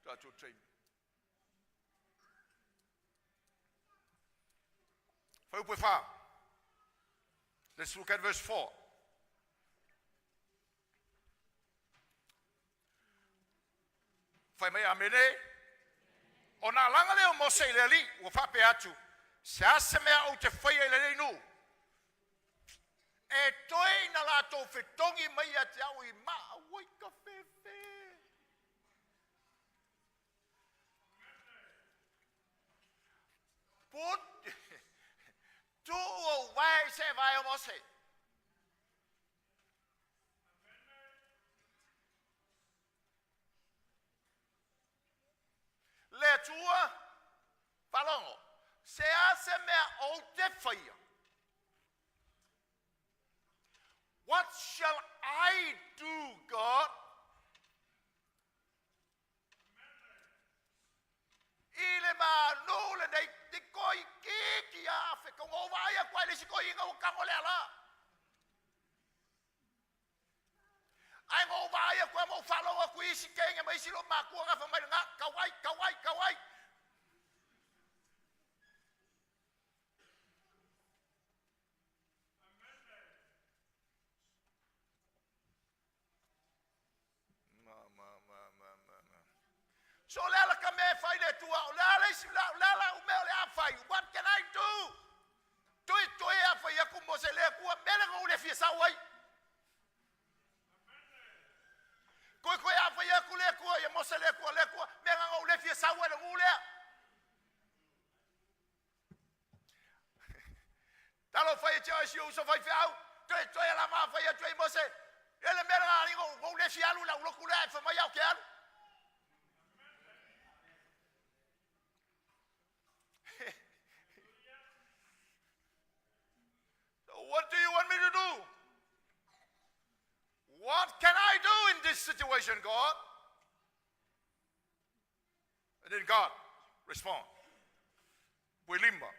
[SPEAKER 1] Tatou taimi. Fuaiupu e 4. Let's look at verse 4. Fai mai amene. Ona alaga lea o Mose i le Alii, ua faapea atu, se a se mea ou te faia i lenei nuu, e toe ina latou fetogi mai ia te au i maa ua i ka fefe. Put, tuu ou vae i se vae o Mose. Le Atua, faalogo, se a se mea ou te faia? What shall I do, God? I le manu lenei, te koi kiki a afe, ka ngō vai a kwa le si koi inga o kango le ala. Ae na ou vaai atu ai ma ou faalogo atu i isi kenge ma isi loomatua na fai mai lena, Tau ai, tau ai, tau ai. Ma, ma, ma, ma, ma, ma. So o le ala ka mea e fai le Atua, o le ala isi, o le ala au mea o le a fai. What can I do? Toe toe a fai aku mo se le Atua, mele na ule fia sau ai. Koe koe a fai aku le Atua, ia mo se le Atua, le Atua, mea na ule fia sau ai le nuu lea. Talofa e te oe si ou uso faifeau, toe toe lava a fai atu ai Mose, e le mea lena alii ou le fia alu i lau lotu lea ae fai mai au ke alu. So what do you want me to do? What can I do in this situation, God? And then God respond. Pue lima.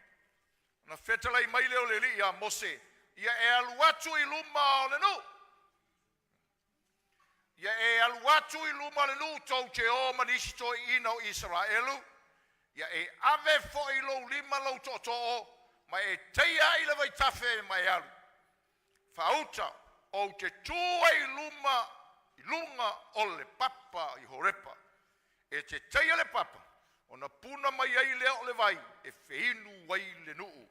[SPEAKER 1] Na fetalai mai lea o le Alii ia Mose, ia e alu atu i luma o le nuu. Ia e alu atu i luma o le nuu tou te o ma nisi toeaiina o Isaraelu, ia e ave foi lou lima lou tootoo, ma e teia ai le vaitafe ma e alu. Faauta, ou te tu ai i luma i luga o le papa i Horepa. E te teia le papa, ona puna mai ai lea o le vai e feinu ai le nuu.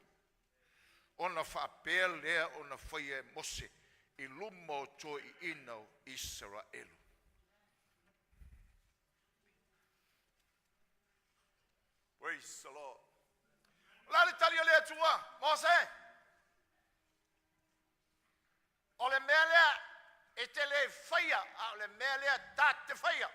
[SPEAKER 1] Ona faapea lea ona faia e Mose i luma o toeaiina o Isaraelu. Praise the Lord. O le a le tali a le Atua, Mose? O le mea lea e te le faia, a o le mea lea ta te faia.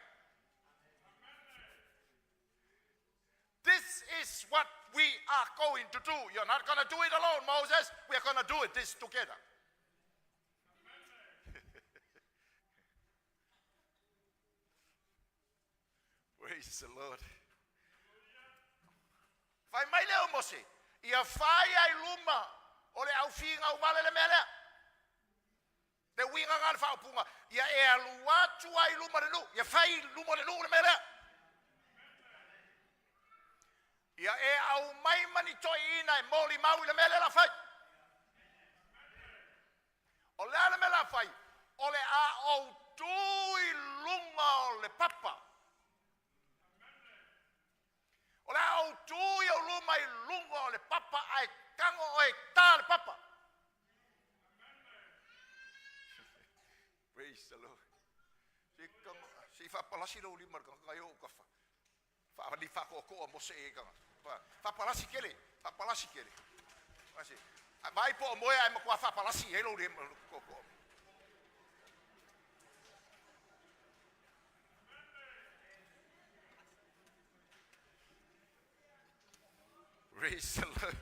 [SPEAKER 1] This is what we are going to do. You're not going to do it alone, Moses. We are going to do it this together. Praise the Lord. Fai mai lea o Mose, ia fai ai luma o le aufiga uvale le mea lea. Le uiga na le faaupuga, ia e alu atu ai luma le nuu, ia fai luma le nuu le mea lea. Ia e aumai ma ni toeaiina e molimau i le mea lea la fai. O le a le mea la fai? O le a ou tu i luga o le papa. O le a ou tu i ou luma i luga o le papa ae tago oe ta le papa. Praise the Lord. Se i faapalasi lou lima i le tagata e o ou tafa. Faali faatoatoa Mose i tagata. Faapalasi tele, faapalasi tele. Palasi. Vaai po o moe ae matua faapalasi i ai lou toatoa. Praise the Lord.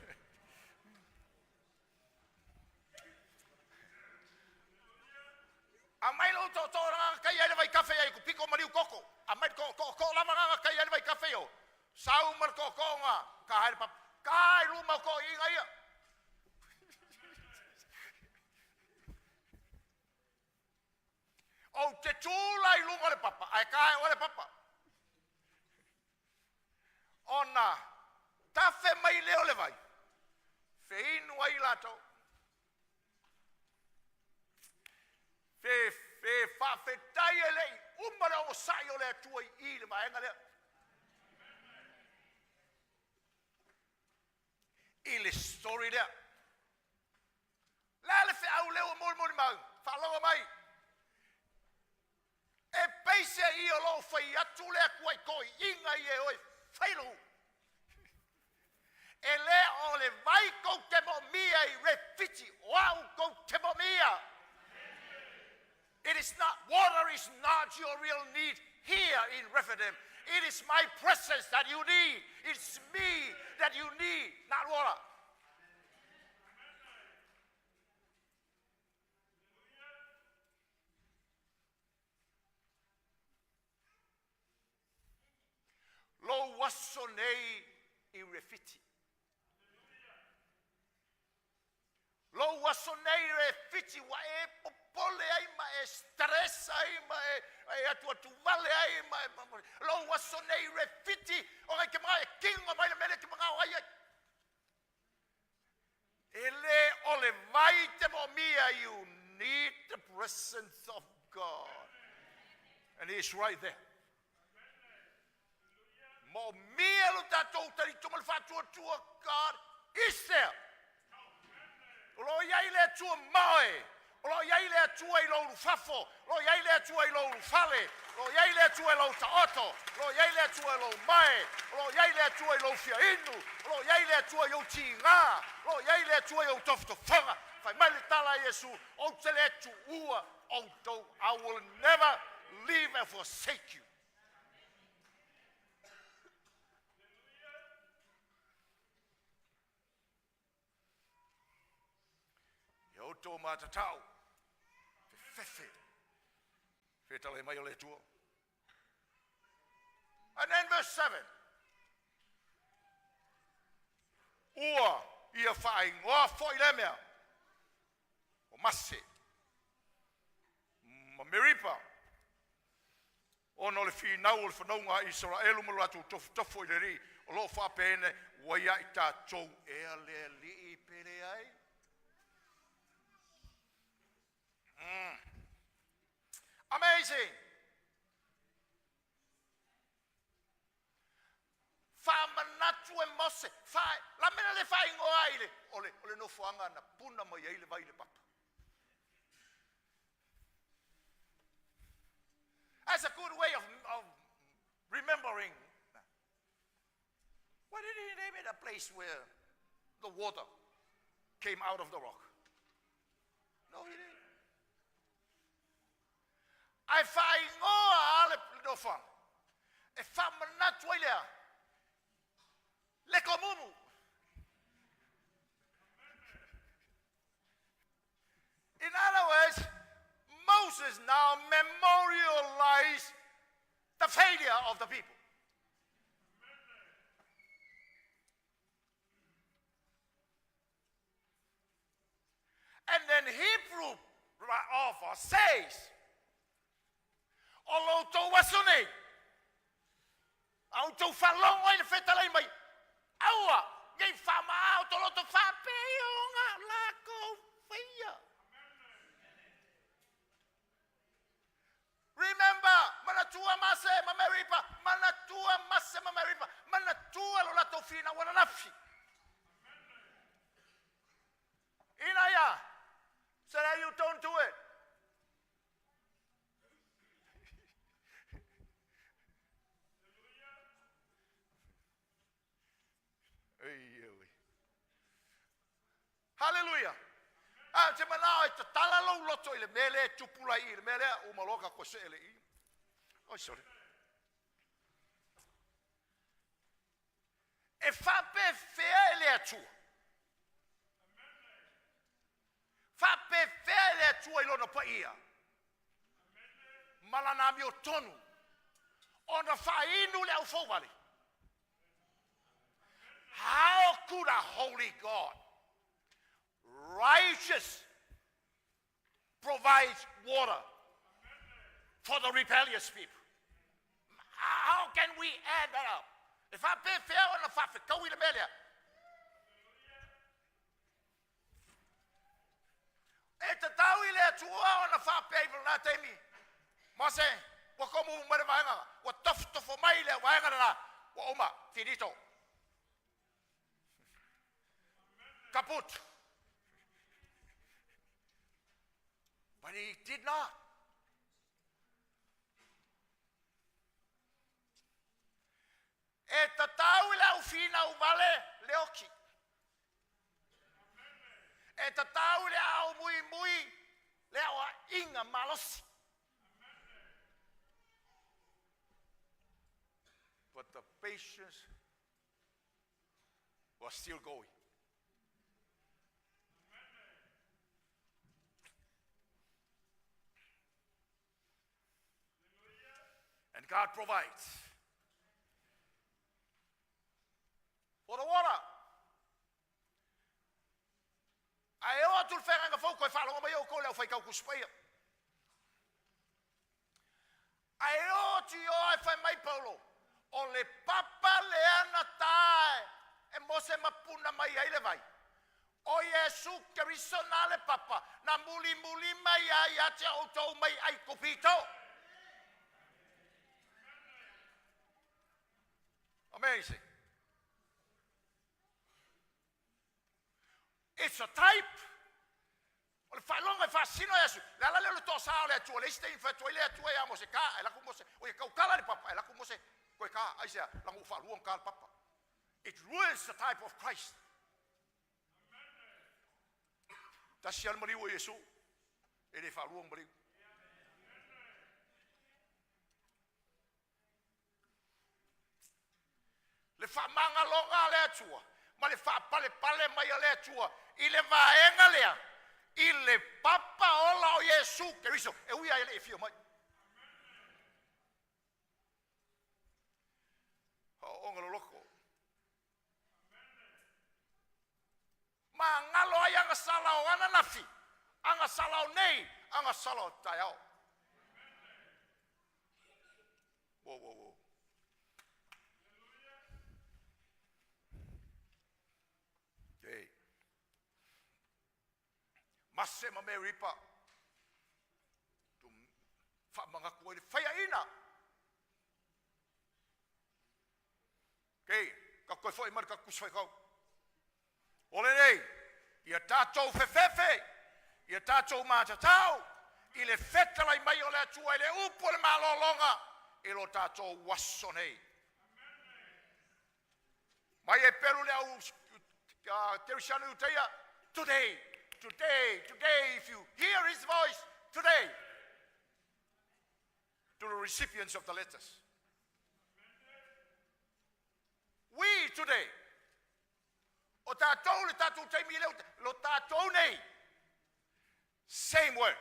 [SPEAKER 1] Aumai lou tootoo na tai ai le vaitafe ai ku piko maliu koko. Aumai le tootoo lava na tai ai le vaitafe o. Sau ma le tootooga, ka hai le papa. Ka ai luma o toiina ia. Ou te tu la i luga o le papa, ae ka e oe le papa. Ona tafe mai lea o le vai, feinu ai latou. Fe, fe faafetai e le i uma le onosai o le Atua i i le vaega lea. I le story lea. Le a le feau lea ua molimoli mau, faalogo mai. E peiseai o lo o fai atu le Atua i toeaiina ia e o e fai le nuu. E le o le vai tou te moomia i Refiti, o au tou te moomia. It is not, water is not your real need here in Rephidim. It is my presence that you need. It's me that you need, not water. Lou aso nei i Refiti. Lou aso nei i Refiti ua e popole ai ma e stress ai ma e, e atu atu vale ai ma e, lou aso nei i Refiti o ngai ke mga e kingo mai le mele ke mga o ai ai. E le o le vai te moomia, you need the presence of God. And He is right there. Moomia lo tatou talitonuga ma le faatuatua, God is there. O lo o i ai le Atua moe. O lo o i ai le Atua i lou ulufafo. O lo o i ai le Atua i lou ulufale. O lo o i ai le Atua i lou taoto. O lo o i ai le Atua i lou mae. O lo o i ai le Atua i lou fiainu. O lo o i ai le Atua i ou tiga. O lo o i ai le Atua i ou tofotofoga. Fai mai le tala a Iesu, ou te le tuua outou. I will never leave and forsake you. Ia outou matatau, fefefe, fetalai mai o le Atua. And then verse 7. Ua ia faaigoa foi lea mea o Mase ma Meripa ona o le finau o le fanauga a Isaraelu ma lo latou tofotofo i le Alii, o lo o faapea ua ia i tatou ea le Alii pe leai. Amazing! Faamanatu e Mose, fa, la mea le faaigoa ai le, o le, o le nofoaga na puna mai ai le vai le papa. That's a good way of remembering. Why did he name it a place where the water came out of the rock? No, he didn't. Ae faaigoa le nofoaga e faamanatu ai lea le komumu. In other words, Moses now memorialized the failure of the people. And then Hebrew author says, o lo outou aso nei, a outou faalogo ai le fetalai mai, aua, nei whaamaao to loto whaapeonga lakou faia. Remember, manatua Mase ma Meripa, manatua Mase ma Meripa, manatua lo latou finau ananafi. Ina ia, so that you don't do it. Aleluia! Ae ou te manao e tatala lou loto i le mea lea e tupu la i i le mea lea, uma loa ka toe see lea i i. Oi sole. E faapefea e le Atua? Faapefea e le Atua i lona paia ma lana amiotonu ona faainu le aufouvale? How could a holy God, righteous, provide water for the rebellious people? How can we add that up? E faapefea ona faafetaui le mea lea? E tatau i le Atua ona faapea i lena taimi, Mose, ua tomu mai le vaega, ua tofotofo mai le vaega lena, ua uma, finito. Kaput. But he did not. E tatau i le aufinau vale le oti. E tatau i le aumuimui le aoaiga malosi. But the patience was still going. And God provides for the water. Ae oo atu le feagaiga fou, toe faalogo mai outou i le aufaitau Tusi Paia. Ae oo atu i o ae fai mai Paulo, o le papa lea na ta e Mose ma puna mai ai le vai, o Iesu Keriso na le papa na mulimuli mai ai ia te outou mai Aikupito. Amazing. It's a type. O le faailoga e faasino e Iesu. Le ala lea o le toasa o le Atua, le isi taimi fai atu ai le Atua ia Mose, ka, e laku Mose, o ia tautala le papa, e laku Mose, koe ka, aisea, laga ua faalua ona ta le papa. It ruins the type of Christ. Tasi lava le maliu o Iesu, e le faalua ona maliu. Le faamagaloga a le Atua ma le faapalepale mai a le Atua i le vaega lea i le papa ola o Iesu Keriso, e ui lava e le i afio mai. Faaooga loloto. Magalo ai agasala o ananafi, agasala o nei, agasala o taeao. Whoa, whoa, whoa. Okay. Mase ma Meripa. Tu faamanatu ai le faiaina. Okay, ka toe foi mai le tatou Tusi Faitau. O lenei, ia tatou fefefe, ia tatou matatau i le fetalai mai o le Atua i le upu o le malologa i lo tatou aso nei. Mai e pelu le au Kerisiano Iutaia, today, today, today, if you hear his voice, today, to the recipients of the letters. We today, o tatou le tatou taimi leo, lo tatou nei, same word.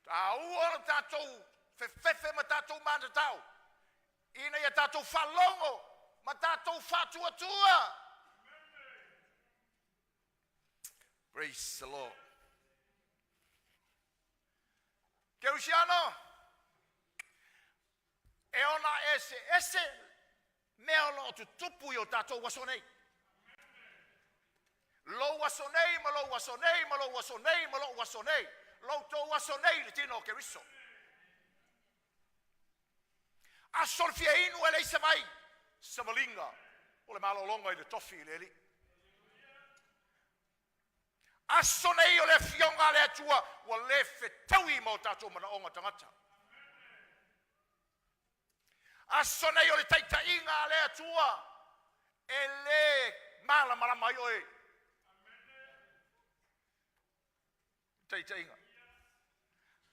[SPEAKER 1] Taua lo tatou fefefe ma tatou matatau, ina ia tatou faalogo ma tatou faatuatua. Praise the Lord. Kerisiano, e ona eseese mea o loo tutupu i o tatou aso nei. Lou aso nei ma lou aso nei ma lou aso nei ma lou aso nei, lou tou aso nei i le tino o Keriso. Aso le fia inu e leai se vai, savaliga o le malologa i le tofi i le Alii. Aso nei o le afioga a le Atua ua le fetaui ma o tatou manaoga tagata. Aso nei o le taitaiga a le Atua e le malamalama ai oe. Taitaiga.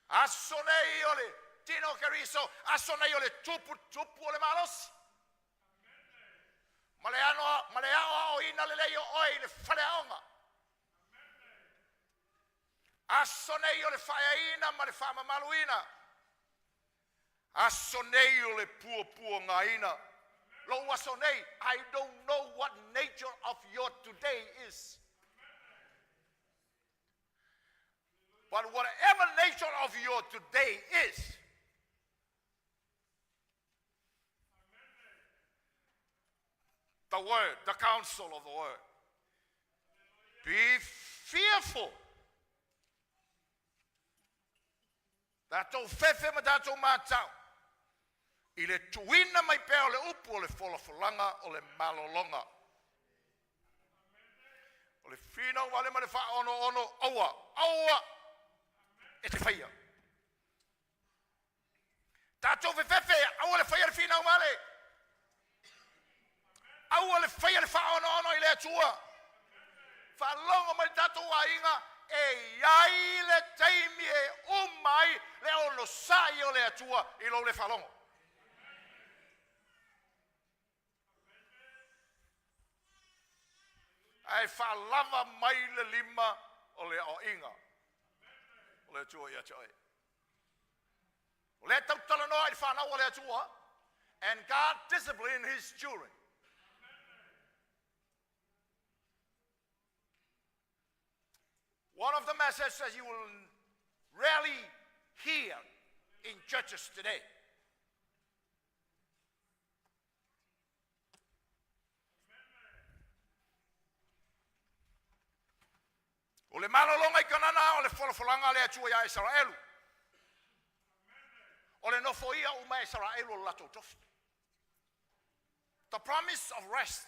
[SPEAKER 1] Aso nei o le tino o Keriso, aso nei o le tuputupu o le malosi. Ma le ano ma le aoaoina lelei o oe i le faleaoga. Aso nei o le faaeaina ma le faamamaluina. Aso nei o le puapuagaina. Lou aso nei, I don't know what nature of your today is. But whatever nature of your today is, the word, the counsel of the word. Be fearful. Tatou fefe ma tatou matau i le tuuina mai pea o le upu o le folafolaga o le malologa. O le finau vale ma le faaonoono, aua, aua e te faia. Tatou fefefe, aua le faia le finau vale, aua le faia le faaonoono i le Atua. Faalogo mai le tatou aiga, e i ai le taimi e uma ai le onosai o le Atua i lou le faalogo. Ae faalava mai le lima o le aoaiga o le Atua ia te oe. O lea tau talanoa i le fanau a le Atua, and God discipline his children. One of the messages that you will rarely hear in churches today. O le malologa i Kanana o le folafolaga a le Atua iā Isaraelu. O le nofoia uma e Isaraelu o le latou tofi. The promise of rest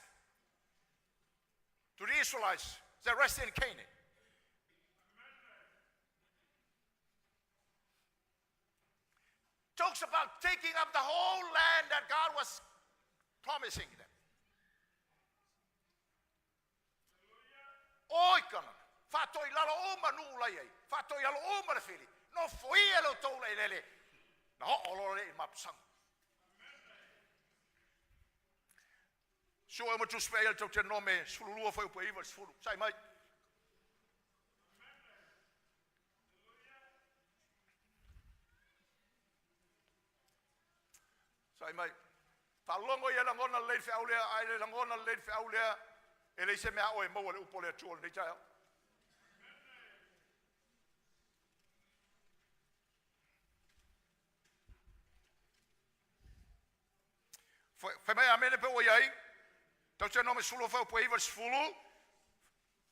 [SPEAKER 1] to the Israelites that rest in Canaan. Talks about taking up the whole land that God was promising them. Oi Kanana, faatoilalo uma nuu la i ai, faatoilalo uma le fili, nofoia le outou lailele, na oo loa lea i le mapusaga. Sue ma tusi paia le Teuteronome 12 fuaiupu e 9 i le 10. Sai mai. Sai mai. Faalogo ia lagona lelei le feau lea, a e le lagona lelei le feau lea, e leai se mea a oe e maua i le upu a le Atua i lenei taeao. Fai mai amene pe ua i ai. Tausi 12 fuaiupu e 9 i le 10.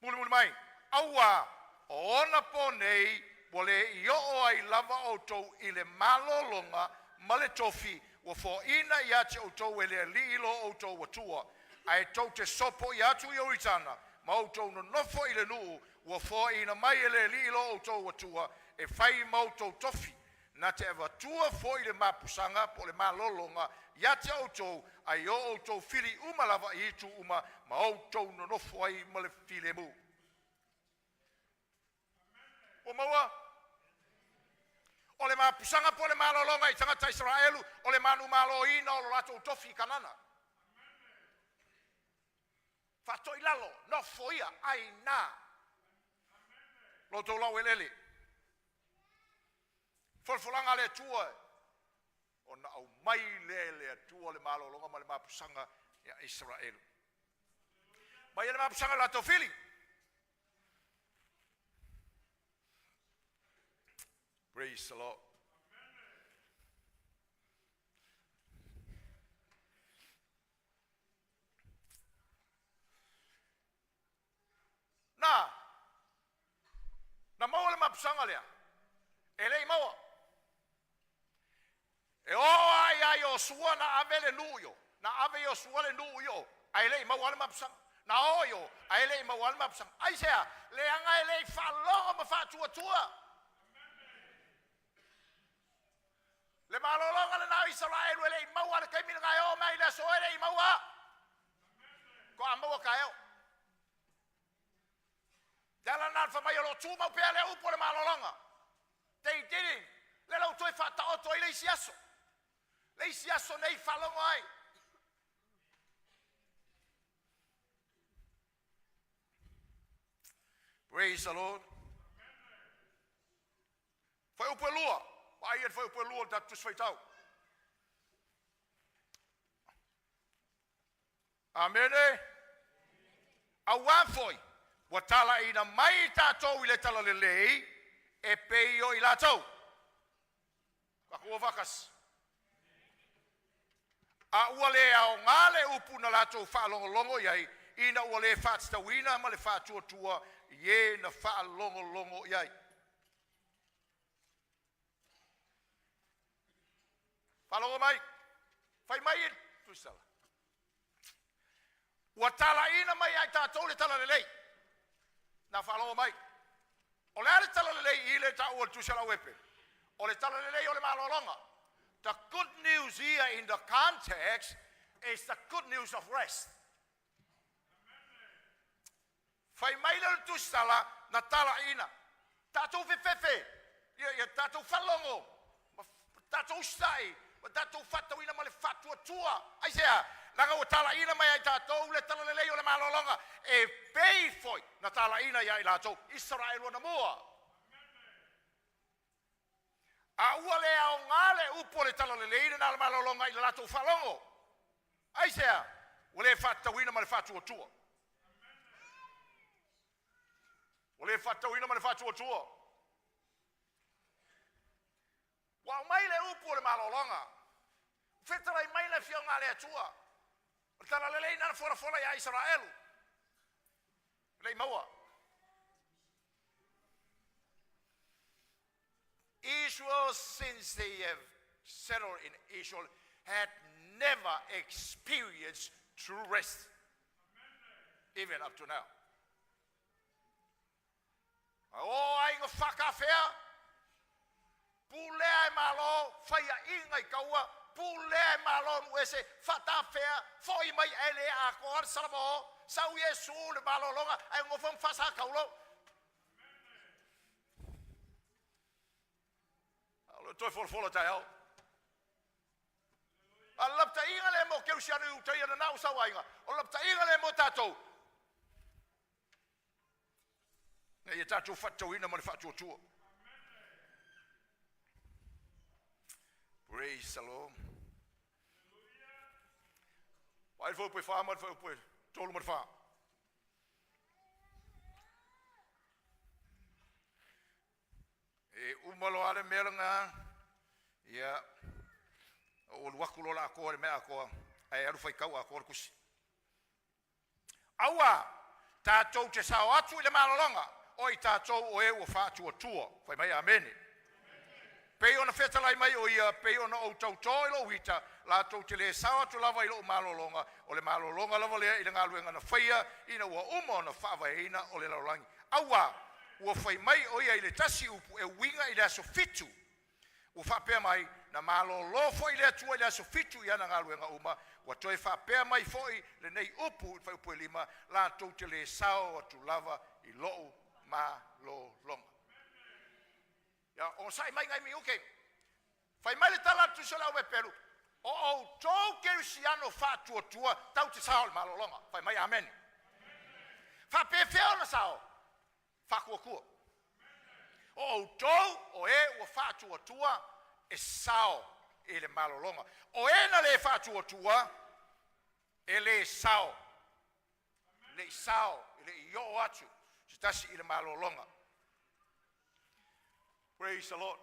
[SPEAKER 1] Mulimuli mai. Auā, o ona po nei ua le i oo ai lava outou i le malologa ma le tofi ua foaina ia te outou e le Alii lo outou Atua, ae tou te sopoia atu i Ioritana ma outou nonofo i le nuu ua foaina mai e le Alii lo outou Atua e fai ma outou tofi. Na te avatua foi le mapusaga po o le malologa ia te outou, ai o outou fili uma lava i itu uma ma outou nonofo ai ma le filemu. Ua maua o le mapusaga po o le malologa i tagata Isaraelu o le manumaloina o lo latou tofi i Kanana. Faatoilalo, nofoia, aina lo outou laueleele. Folafolaga a le Atua ona aumai lea e le Atua le malologa ma le mapusaga ia Isaraelu. Mai le mapusaga i latou fili. Praise the Lord. Na na maua le mapusaga lea, e le i maua. E oo lava ia Iosua na ave le nuu i o, na ave Iosua le nuu i o, ae le i maua le mapusaga. Na o i o, ae le i maua le mapusaga. Aisea? Leaga e le i faalogo ma faatuatua. Le malologa lena o Isaraelu e le i maua le taimi lena e oo mai i le aso e le i maua. Toa maua taeao. Le ala lena o le fai mai o lo o tumau pea lea upu o le malologa. They didn't. Lea la ua toe faataoto ai le isi aso. Le isi aso nei faalogo ai. Praise the Lord. Fuaiupu e lua, vaai i le fuaiupu e lua o le tatou Tusi Faitau. Amene. Auā foi, ua talaiina mai i tatou i le talalelei e pei o i latou. Tatou o faatasi. A ua le aoga le upu na latou faalogologo i ai, ina ua le faatatauina ma le faatuatua i e na faalogologo i ai. Faalogo mai, fai mai le Tusitala, ua talaiina mai ia i tatou le talalelei. Na faalogo mai. O le a le talalelei i le taua o le Tusi a le Au Hebere? O le talalelei o le malologa. The good news here in the context is the good news of rest. Fai mai lea o le tusitala na talaiina, tatou fefefe, ia, ia tatou faalogo, ma tatou usitai, ma tatou faatauina ma le faatuatua. Aisea? Leaga ua talaiina mai ia i tatou le talalelei o le malologa, e pei foi na talaiina ia i latou Isaraelu anamua. A ua le aoga le upu o le talalelei lena o le malologa i le latou faalogo. Aisea? Ua le faatatauina ma le faatuatua. Ua le faatatauina ma le faatuatua. Ua aumai le upu o le malologa. Fetalai mai le Afioga a le Atua. O le talalelei lena na folafola ia Isaraelu. E le i maua. Israel, since they have settled in Israel, had never experienced true rest, even up to now. A o aiga faatafea, pulea e Malo, faiaina i taua, pulea e Malo nuu ese, faatafea, foi mai ae le atoa le Salamo, sau Iesu le malologa ae nofo ma faasataulo. O le toe folafola taeao. A o le lapataiga lea mo kerisiano i uta ia na o sau aiga, o le lapataiga lea mo tatou, ina ia tatou faatatauina ma le faatuatua. Praise the Lord. Vaai le fuaiupu e 4 ma le fuaiupu e 3 ma le 4. E uma loa le mea lena, ia, ou alu atu loa la atoa i le mea atoa, ae alu faitau atoa le tusi. Aua tatou te sao atu i le malologa, o i tatou o e ua faatuatua. Fai mai amene. Pei ona fetalai mai o ia, pei ona ou tautō i lou ita, latou te le sao atu lava i lou malologa, o le malologa lava lea i le galuega na faia ina ua uma ona faavaeina o le lalolagi. Aua ua fai mai o ia i le tasi upu e uiga i le aso 7, ua faapea mai, na malolo foi le Atua i le aso 7 i ana galuega uma. Ua toe faapea mai foi lenei upu i le fuaiupu e 5, latou te le sao atu lava i lou malologa. Ia onosai mai nai minute. Fai mai le tala a le Tusi o le Au Hepelu, o outou kerisiano faatuatua tau te sao i le malologa. Fai mai amene. Faapefea ona sao? Faatuatua. O outou o e ua faatuatua e sao i le malologa. O e na le faatuatua e le sao, le i sao, e le i oo atu se tasi i le malologa. Praise the Lord.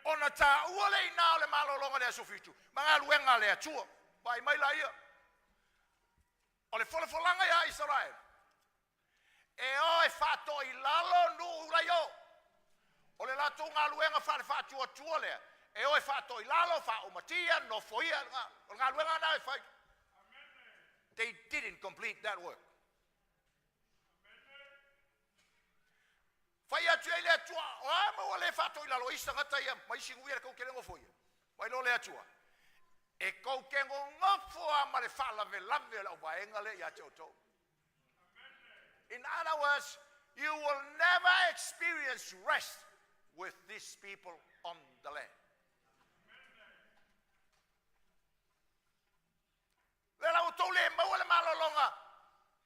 [SPEAKER 1] Ona taua le ina o le malologa i le aso 7 ma galuega a le Atua. Vaai mai laia. O le folafolaga ia Isaraelu, e o e faatoilalo nuu la i o. O le latou galuega faale-faatuatua lea, e o e faatoilalo, faaumatia, nofoia, o le galuega lena e fai. They didn't complete that work. Fai atu ai le Atua, o a ma ua le faatoilalo isi tagata ia ma isi nuu ia tou te le nofoia. Mai loa le Atua, e tou te nonofo lava ma le faalavelave o le auvaega lea ia te outou. In other words, You will never experience rest with these people on the land. Le la outou le maua le malologa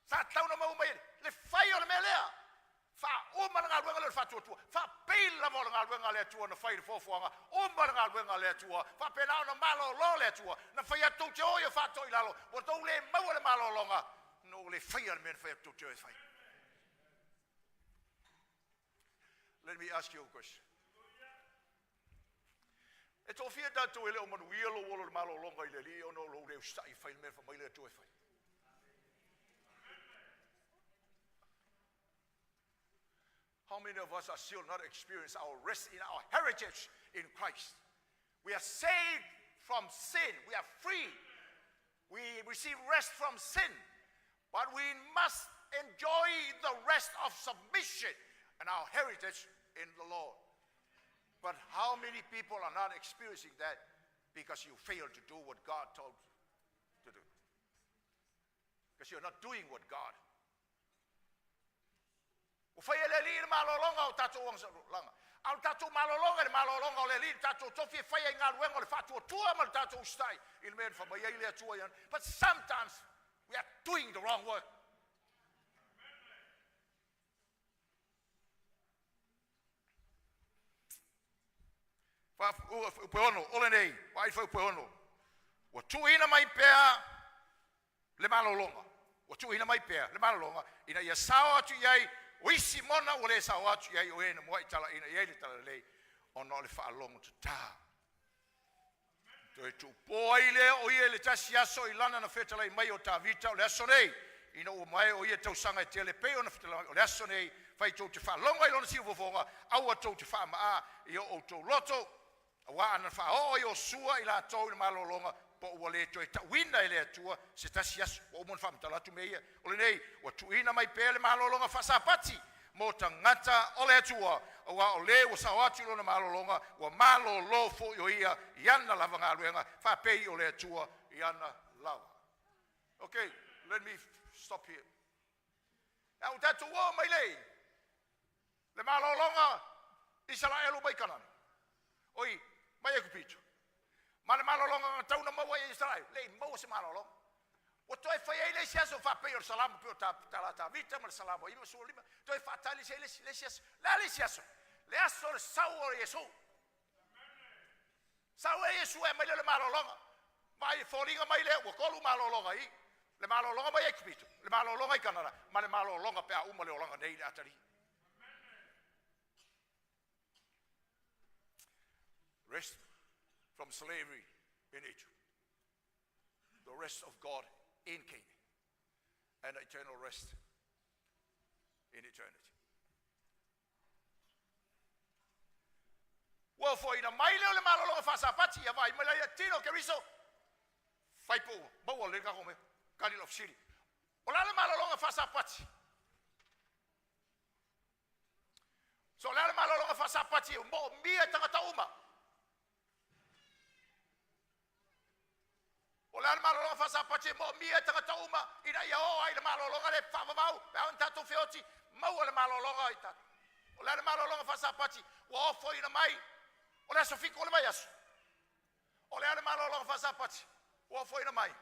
[SPEAKER 1] sa tatau ona maua mai ai le fai o le mea lea. Faauma le galuega lea o le faatuatua. Faapei lava o le galuega a le Atua na fai i le foafoaga, uma le galuega a le Atua, faapena ona malolo le Atua. Na fai atu tou te o ia faatoa i lalo, ua tou le maua le malologa, na ua le faia le mea na fai atu tou te o e fai. Let me ask you a question. E toafia tatou e le o manuia lou ola i le malologa i le Alii ona o lou le usitai e fai le mea na fai mai le Atua e fai? How many of us are still not experiencing our rest in our heritage in Christ? We are saved from sin. We are free. We receive rest from sin. But we must enjoy the rest of submission and our heritage in the Lord. But how many people are not experiencing that because you failed to do what God told you to do? Because you're not doing what God. Ua faia e le Alii le malologa o tatou agasalaga. A o le tatou malologa i le malologa o le Alii, le tatou tofi e faia i galuega o le faatuatua ma le tatou usitai i le mea na fai mai ai le Atua ia. But sometimes we are doing the wrong work. Faafuaiupu e 6, o lenei, vaai le fuaiupu e 6. Ua tuuina mai pea le malologa, ua tuuina mai pea le malologa ina ia sao atu i ai o isi mona ua le sao atu i ai o e na muai talaiina i ai le talalelei ona o le faalogo tatā. Toe tuupō ai lea o ia i le tasi aso i lana na fetalai mai o Tavita o le aso nei, ina ua maea o ia tausaga e tele pei ona fetalai mai o le aso nei, fai tou te faalogo ai lona siufofoga, aua tou te faamaā i o outou loto, Aua ana faaoo e Iosua i latou i le malologa, po ua le toe tauina e le Atua se tasi aso. Ua uma ona faamatala atu mea ia. O lenei, ua tuuina mai pea le malologa faasapati mo tagata o le Atua, aua o le ua sao atu i lona malologa, ua malolo foi o ia i ana lava galuega, faapei o le Atua i ana lava. Okay, let me stop here. A ua tatou oo mai le le malologa Isaraelu mai Kanana, oi, mai Aikupito, ma le malologa na tau na maua e Isaraelu, le i maua se malologa. Ua toe fai ai le isi aso faapei o le Salamo pei o ta Tavita ma le Salamo 95, toe faatali ai le isi aso. Le a le isi aso? Le aso o le sau o Iesu. Sau e Iesu e aumai lea o le malologa. Vaai, e foliga mai lea ua tolu malologa i le malologa mai Aikupito, le malologa i Kanana, ma le malologa pe a uma le olaga nei i le atalii. Rest from slavery in Egypt. The rest of God in Canaan. And eternal rest in eternity. Ua ofoina mai lea o le malologa faasapati, ia vaai mai laia, tino Keriso, fai po ua maua lelei le tatou mea. Tali lau fesili. O le a le malologa faasapati? So o le a le malologa faasapati e moomia e tagata uma? O le a le malologa faasapati e moomia e tagata uma ina ia oo ai le malologa le faavavau pe a ona tatou feoti maua le malologa i tatou. O le a le malologa faasapati ua ofoina mai o le aso 7 o le vaiaso. O le a le malologa faasapati ua ofoina mai.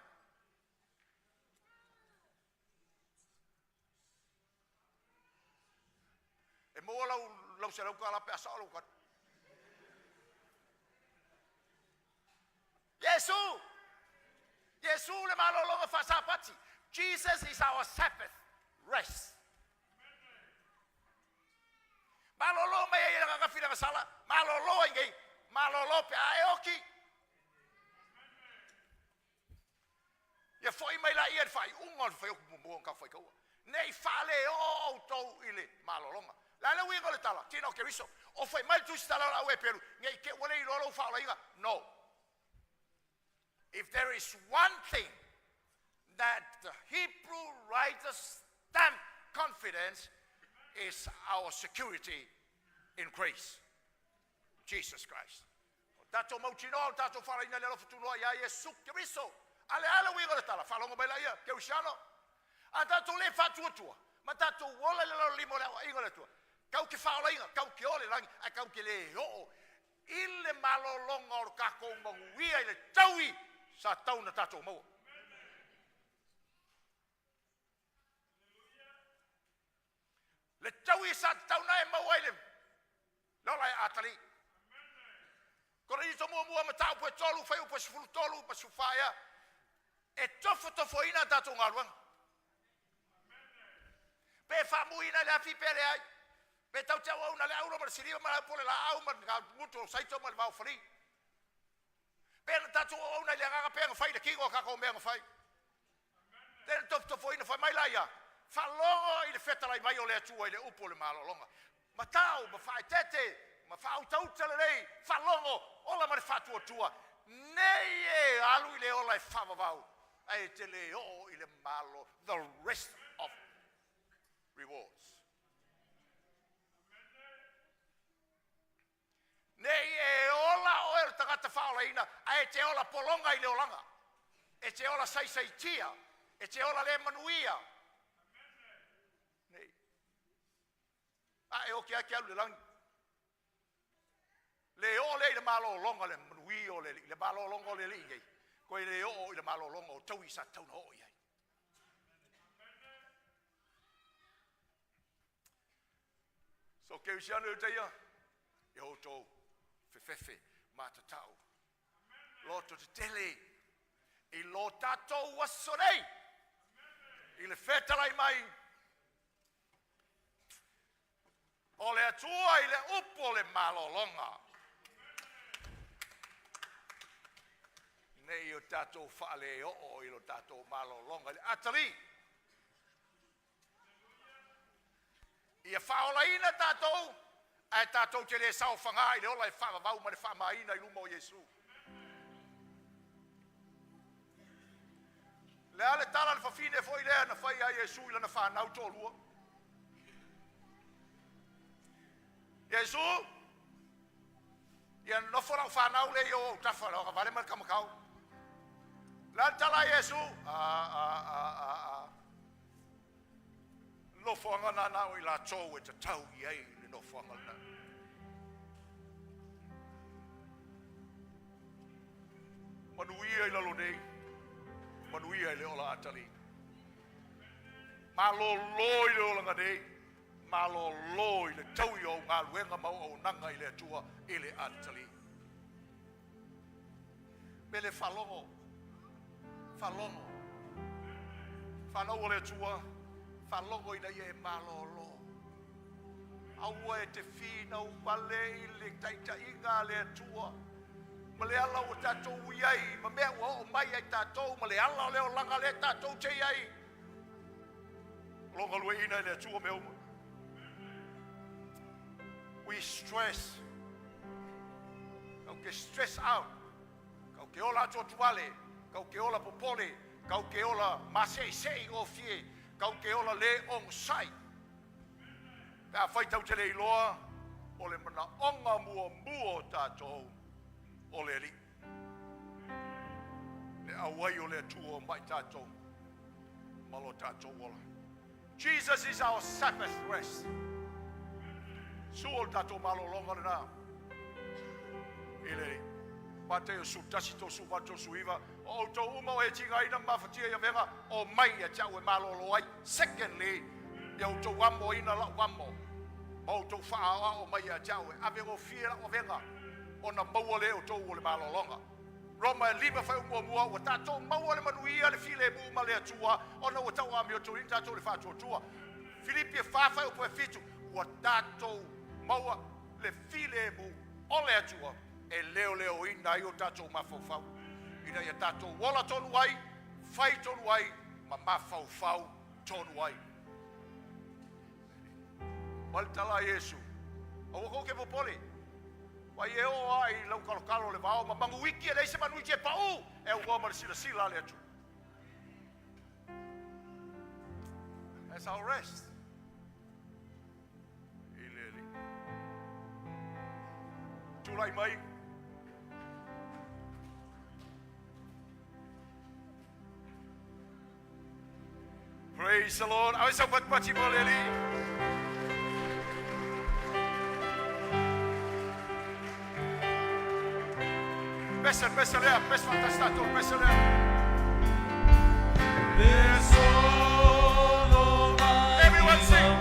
[SPEAKER 1] E maua lau lau $100 pe a sao lau tali. Iesu! Iesu le malologa faasapati. Jesus is our Sabbath rest. Malolo mai ai e ananafi le agasala, malolo ai nei, malolo pe a e oti. Ia foi mai laia i le faaiuga o le faiaupu muamua o le tatou faitaua, ne i faaleoo outou i le malologa. O le a le uiga o le tala? Tino o Keriso, o fai mai le Tusitala o le Au Eperu, ne i te i ua le iloa lou faaolaina. No. If there is one thing that the Hebrew writers stamp confidence is our security in grace. Jesus Christ. O tatou mautinoa o le tatou faalaina i le alofa tunoa ia Iesu Keriso. A le a le uiga o le tala? Faalogo mai laia, Kerisiano. A tatou le faatuatua, Ma tatou ola i le lalolima o le aoaiga o le Atua. Tatou te faaolaina, tatou te oo i le lagi, ae tatou te le oo i le malologa o le tatou manuia i le taui sa tatau ona tatou maua. Le taui sa tatau ona e maua i le ola e atalii. Korinito muamua mataupu e 3 fuaiupu e 13 ma 14 ea, e tofotofoina a tatou galuega. Pe faamuina i le afi pe leai, pe tatou te auauna i le auro ma le siliva ma le au po o le laau ma le gutu o le saito ma le vaofali. Pe na tatou auauna i le agaga pe na fai i le tino a tatou mea na fai. Lea na tofotofoina fai mai laia, faalogo i le fetalai mai o le Atua i le upu o le malologa. Matau ma faaeteete ma faautauta lelei, faalogo, ola ma le faatuatua, nei e alu i le ola e faavavau, ae te le oo i le malo, the rest of rewards. Nei e ola oe o le tagata faaolaina, ae te ola pologa i le olaga. E te ola saisaitia, e te ola le manuia. Nei. A e oti lava e te alu i le lagi. Le oo lea i le malologa o le manuia o le Alii, le malologa o le Alii nei, toe le oo i le malologa o taui sa tatau ona oo i ai. So kerisiano ia utaia, ia outou fefefe ma tatau, loto tetele i lo tatou aso nei, i le fetalai mai o le Atua i le upu o le malologa. Ne i o tatou faaleoo i lo tatou malologa i le atalii. Ia faaolaina tatou, ae tatou te le saofaga i le ola e faavavau ma le faamaina i luma o Iesu. Le a le tala a le fafine foi lea na fai ia Iesu i lana fanau toalua? Iesu, ia nonofo lau fanau lea i ou autafa, le agavale ma le kamakau. Le a le tala a Iesu? A, a, a, a, a. Nofoaga na na o i latou e tatau i ai le nofoaga lena. Manuia i lalo nei, manuia i le ola atalii. Malolo i le olaga nei, malolo i le taui o au galuega ma auaunaga i le Atua i le atalii. Mele faalogo, faalogo, fanau a le Atua, faalogo ina ia e malolo. Aua e te finau vale i le taitaiga a le Atua ma le ala ua tatou i ai, ma mea ua oo mai ai tatou, ma le ala o le olaga lea tatou te i ai. O lo o galueaiina e le Atua mea uma. We stress. Tatou te stress out. Tatou te ola atuatuvale, tatou te ola popole, tatou te ola maseisei gofie, tatou te ola le onosai. Pe afai tatou te le iloa o le manaoga muamua o tatou o le Alii. Le auai o le Atua mai tatou ma lo tatou ola. Jesus is our Sabbath rest. Sua o le tatou malologa lena. I le Mateo 11, 38, 39, o outou uma o e tigaina ma mafatia i avega, o mai ia te au e malolo ai. Secondly, ia outou amoina lau amo, ma outou faaoao mai ia te au e ave gofie lau avega, ona maua lea e outou o le malologa. Roma e 5 fuaiupu 1, ua tatou maua le manuia le filemu ma le Atua, ona ua tauamiotoina tatou i le faatuatua. Filipi e 4 fuaiupu e 7, ua tatou maua le filemu o le Atua e leoleoina ai o tatou mafaufau, ina ia tatou ola tonu ai, fai tonu ai, ma mafaufau tonu ai. Ma le tala a Iesu, aua kou te popole, vai e oo lava i lau kalokalo o le vao ma manuiti e leai se manuiti e pau, e aunoa ma le silasila a le Atua. That's our rest. I le Alii. Tulai mai. Praise the Lord. Ave sau patipati mo le Alii. Pesa, pesa lea, pesa faatasi tatou, pesa lea. Everyone sing.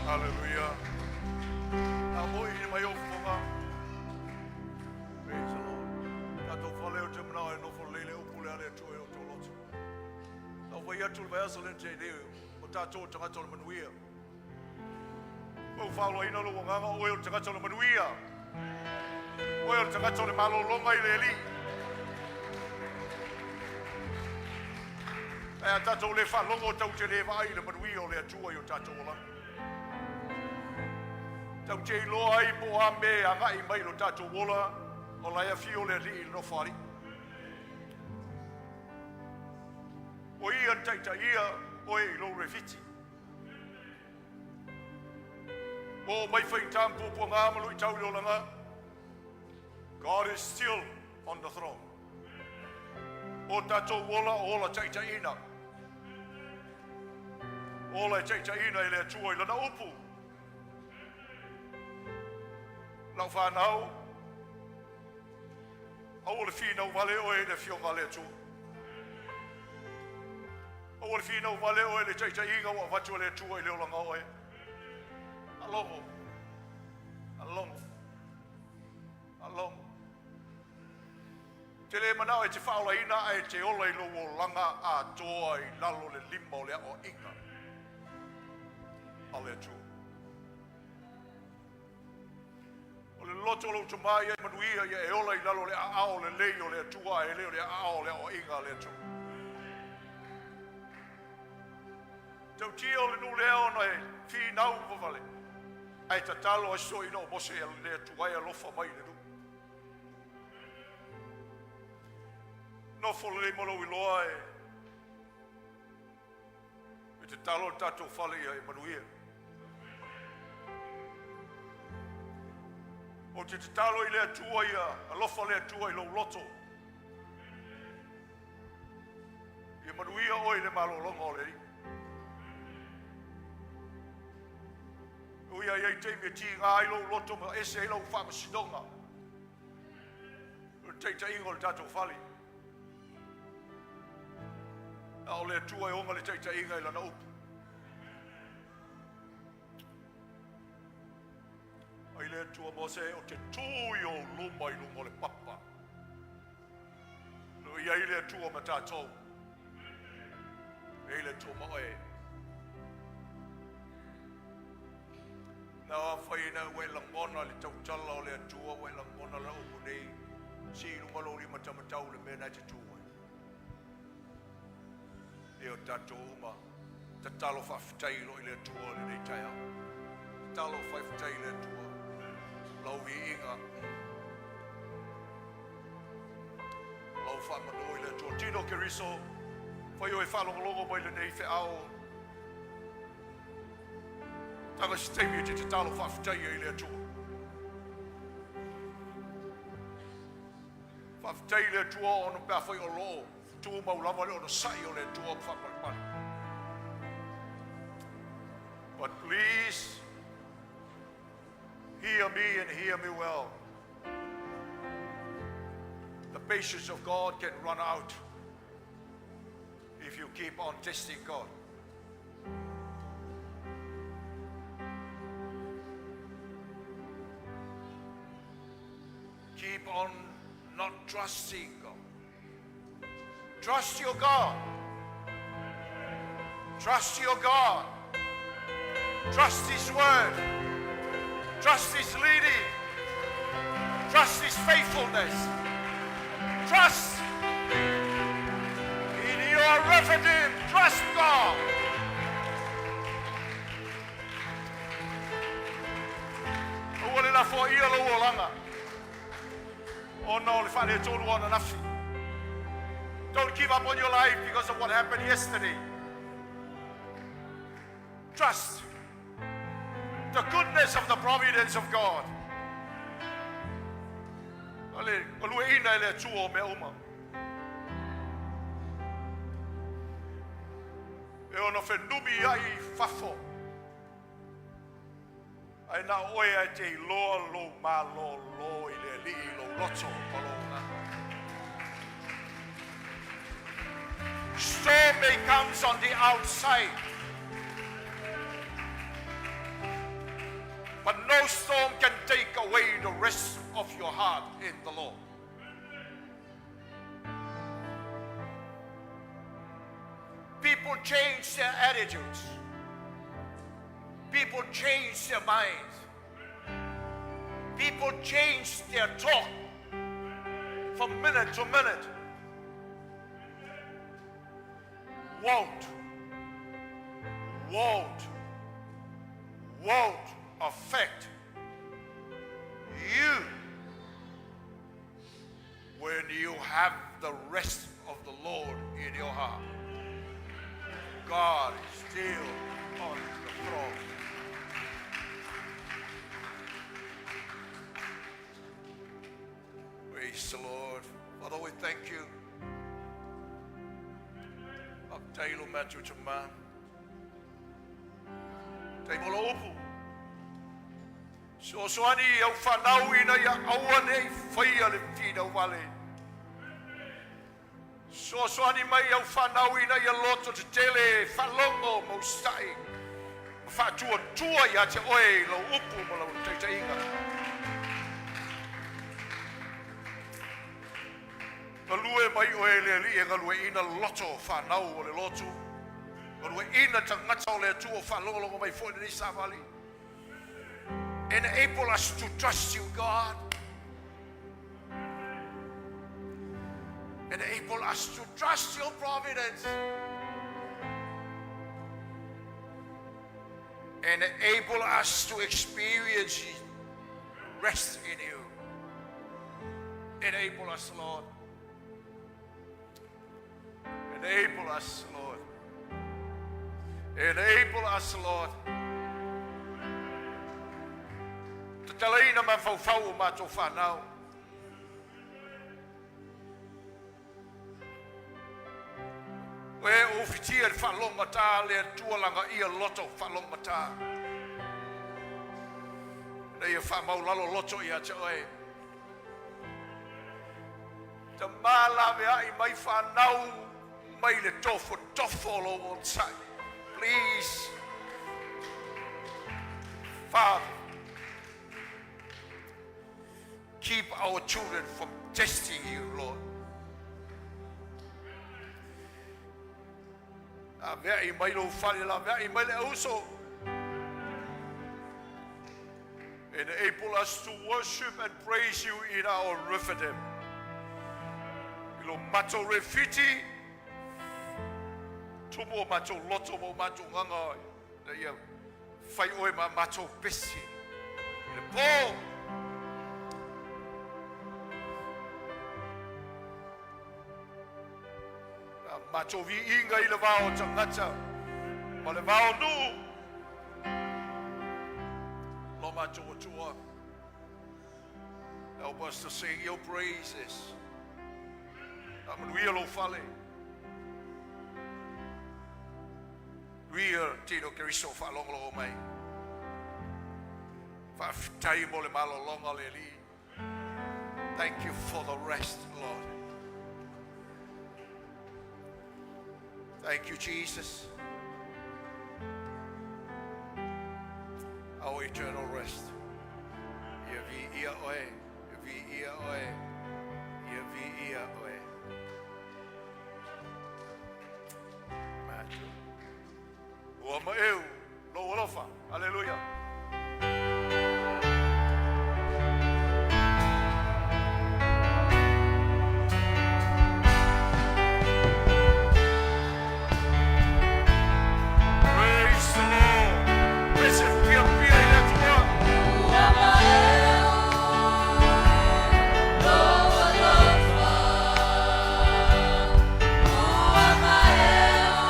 [SPEAKER 1] Hallelujah. A moi i mai o fofoga. Praise the Lord. Tatou fale o te manao e nofo lele upu le ale Atua e o tō loto. Tau vai atu le vaiaso le te nei o tatou tagata o le manuia. Ua faaloaina lou agaga oe o le tagata o le manuia. Oe o le tagata o le malologa i le Alii. Ae a tatou le faalogo tau te le vaai i le manuia o le Atua i o tatou olaga. Tau te iloa ai po o a mea e agai mai lo tatou ola o la e afio le Alii i le nofoalii. O ia na taitaia oe i lou refiti. Ua oo mai faigata ma puapuaga ma luitau i le olaga, God is still on the throne. O tatou ola o ola taitaiina. Ola e taitaiina e le Atua i Lana upu. Lau fanau, aua le finau vale oe i le Afioga a le Atua. Aua le finau vale oe i le taitaiga ua avatu e le Atua i le olaga o oe. Faalogo, faalogo, faalogo. Ou te le manao e te faaolaina ae te ola i lou olaga atoa i lalo le lima o le aoaiga a le Atua. O le loto o lou tama ia e manuia ia e ola i lalo o le aao lelei o le Atua ae le o le aao o le aoaiga a le Atua. Tautia o le nuu lea ona e finau vavale ae tatalo ai soina o Mose e le Atua e alofa mai i le nuu. Nofo lelei ma lou iloa e e tatalo le tatou fale ia e manuia. Ou te tatalo i le Atua ia alofa le Atua i lou loto. Ia manuia oe i le malologa o le Alii. Ui ai ai taimi e tiga ai lou loto ma ese ai lau faamasinoga o le taitaiga o le tatou fale. A o le Atua e oga le taitaiga i lana upu. Ai le Atua Mose o te tū i ou luma i luga o le papa. Lo i ai le Atua ma tatou. E i le Atua ma oe. Na afai na ua e lagona le tautala o le Atua, ua e lagona la upu nei, si i luga lou lima taumatau le mea na e te tu ai. E o tatou uma, tatalo faafetai loa i le Atua lenei taeao. Tatalo faafetai i le Atua, lau viiga, lau faamanu i le Atua. Tino Keriso, fai o e faalogologo mai lenei feao. Taga se taimi e te tatalo faafetai ai i le Atua. Faafetai i le Atua ona pe afai o loo tumau lava le onosai o le Atua ma faapalepale. But please hear me and hear me well. The patience of God can run out if you keep on testing God. Keep on not trusting God. Trust your God. Trust your God. Trust His word. Trust His leading. Trust His faithfulness. Trust in your refuge. Trust God. Aua le lafoaia lou olaga ona o le faaletonu o ananafi. Don't give up on your life because of what happened yesterday. Trust the goodness of the providence of God. Ale, galueaiina e le Atua o mea uma. E ono fenumi ai i fafo. Ae na o oe ae te iloa lou malōlō i le Alii i lou loto ma lou agaga. Storm may comes on the outside, but no storm can take away the rest of your heart in the Lord. People change their attitudes. People change their minds. People change their talk from minute to minute. Won't, won't, won't affect you when you have the rest of the Lord in your heart. God is still on the throne. Praise the Lord. Father, we thank you. Faafetai i lo matou Tama. Faafetai mo lau upu. Fesoasoani i au fanau ina ia aua ne i faia le finau vale. Fesoasoani mai i au fanau ina ia loto tetele, faalogo ma usitai ma faatuatua ia te oe i lau upu ma lau taitaiga. Galue mai oe le Alii e galueaiina loto o fanau o le lotu, galueaiina tagata o le Atua o faalogologo mai foi i lenei savali. Enable us to trust you, God. Enable us to trust your providence. Enable us to experience rest in you. Enable us, Lord. Enable us, Lord. Enable us, Lord. Tatalaina mafaufau o matou fanau. O e o ufitia le faalogogata le Atua lagaia loto faalogogata. Ina ia faamaulalo loto ia te oe. Tama laveai mai fanau mai le tofotofo o lou onosai. Please, Father, keep our children from testing you, Lord. Laveai mai lou fale, laveai mai le auso. Enable us to worship and praise you in our rephidim. I lo matou refiti, tumu o matou loto ma o matou gaga ina ia fai oe ma matou pesi i le po. A matou viiga i le va o tagata ma le va o nuu. Lo matou Atua. Help us to sing your praises. Faamanuia lou fale. Manuia tino Keriso faalogologo mai. Faafetai mo le malologa le Alii. Thank you for the rest, Lord. Thank you, Jesus. Our eternal rest. Ia viia oe, ia viia oe, ia viia oe. Matthew. Ua maeu lou alofa. Aleluia. Praise the Lord. Pese fiafia i le Atua.
[SPEAKER 2] Ua maeu lou alofa. Ua maeu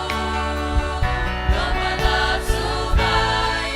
[SPEAKER 2] lou manatu mai.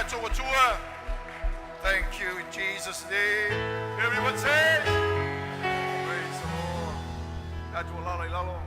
[SPEAKER 1] Tatou Atua. Thank you in Jesus' name. Everyone say, "Praise the Lord." Tatou alala i lalo.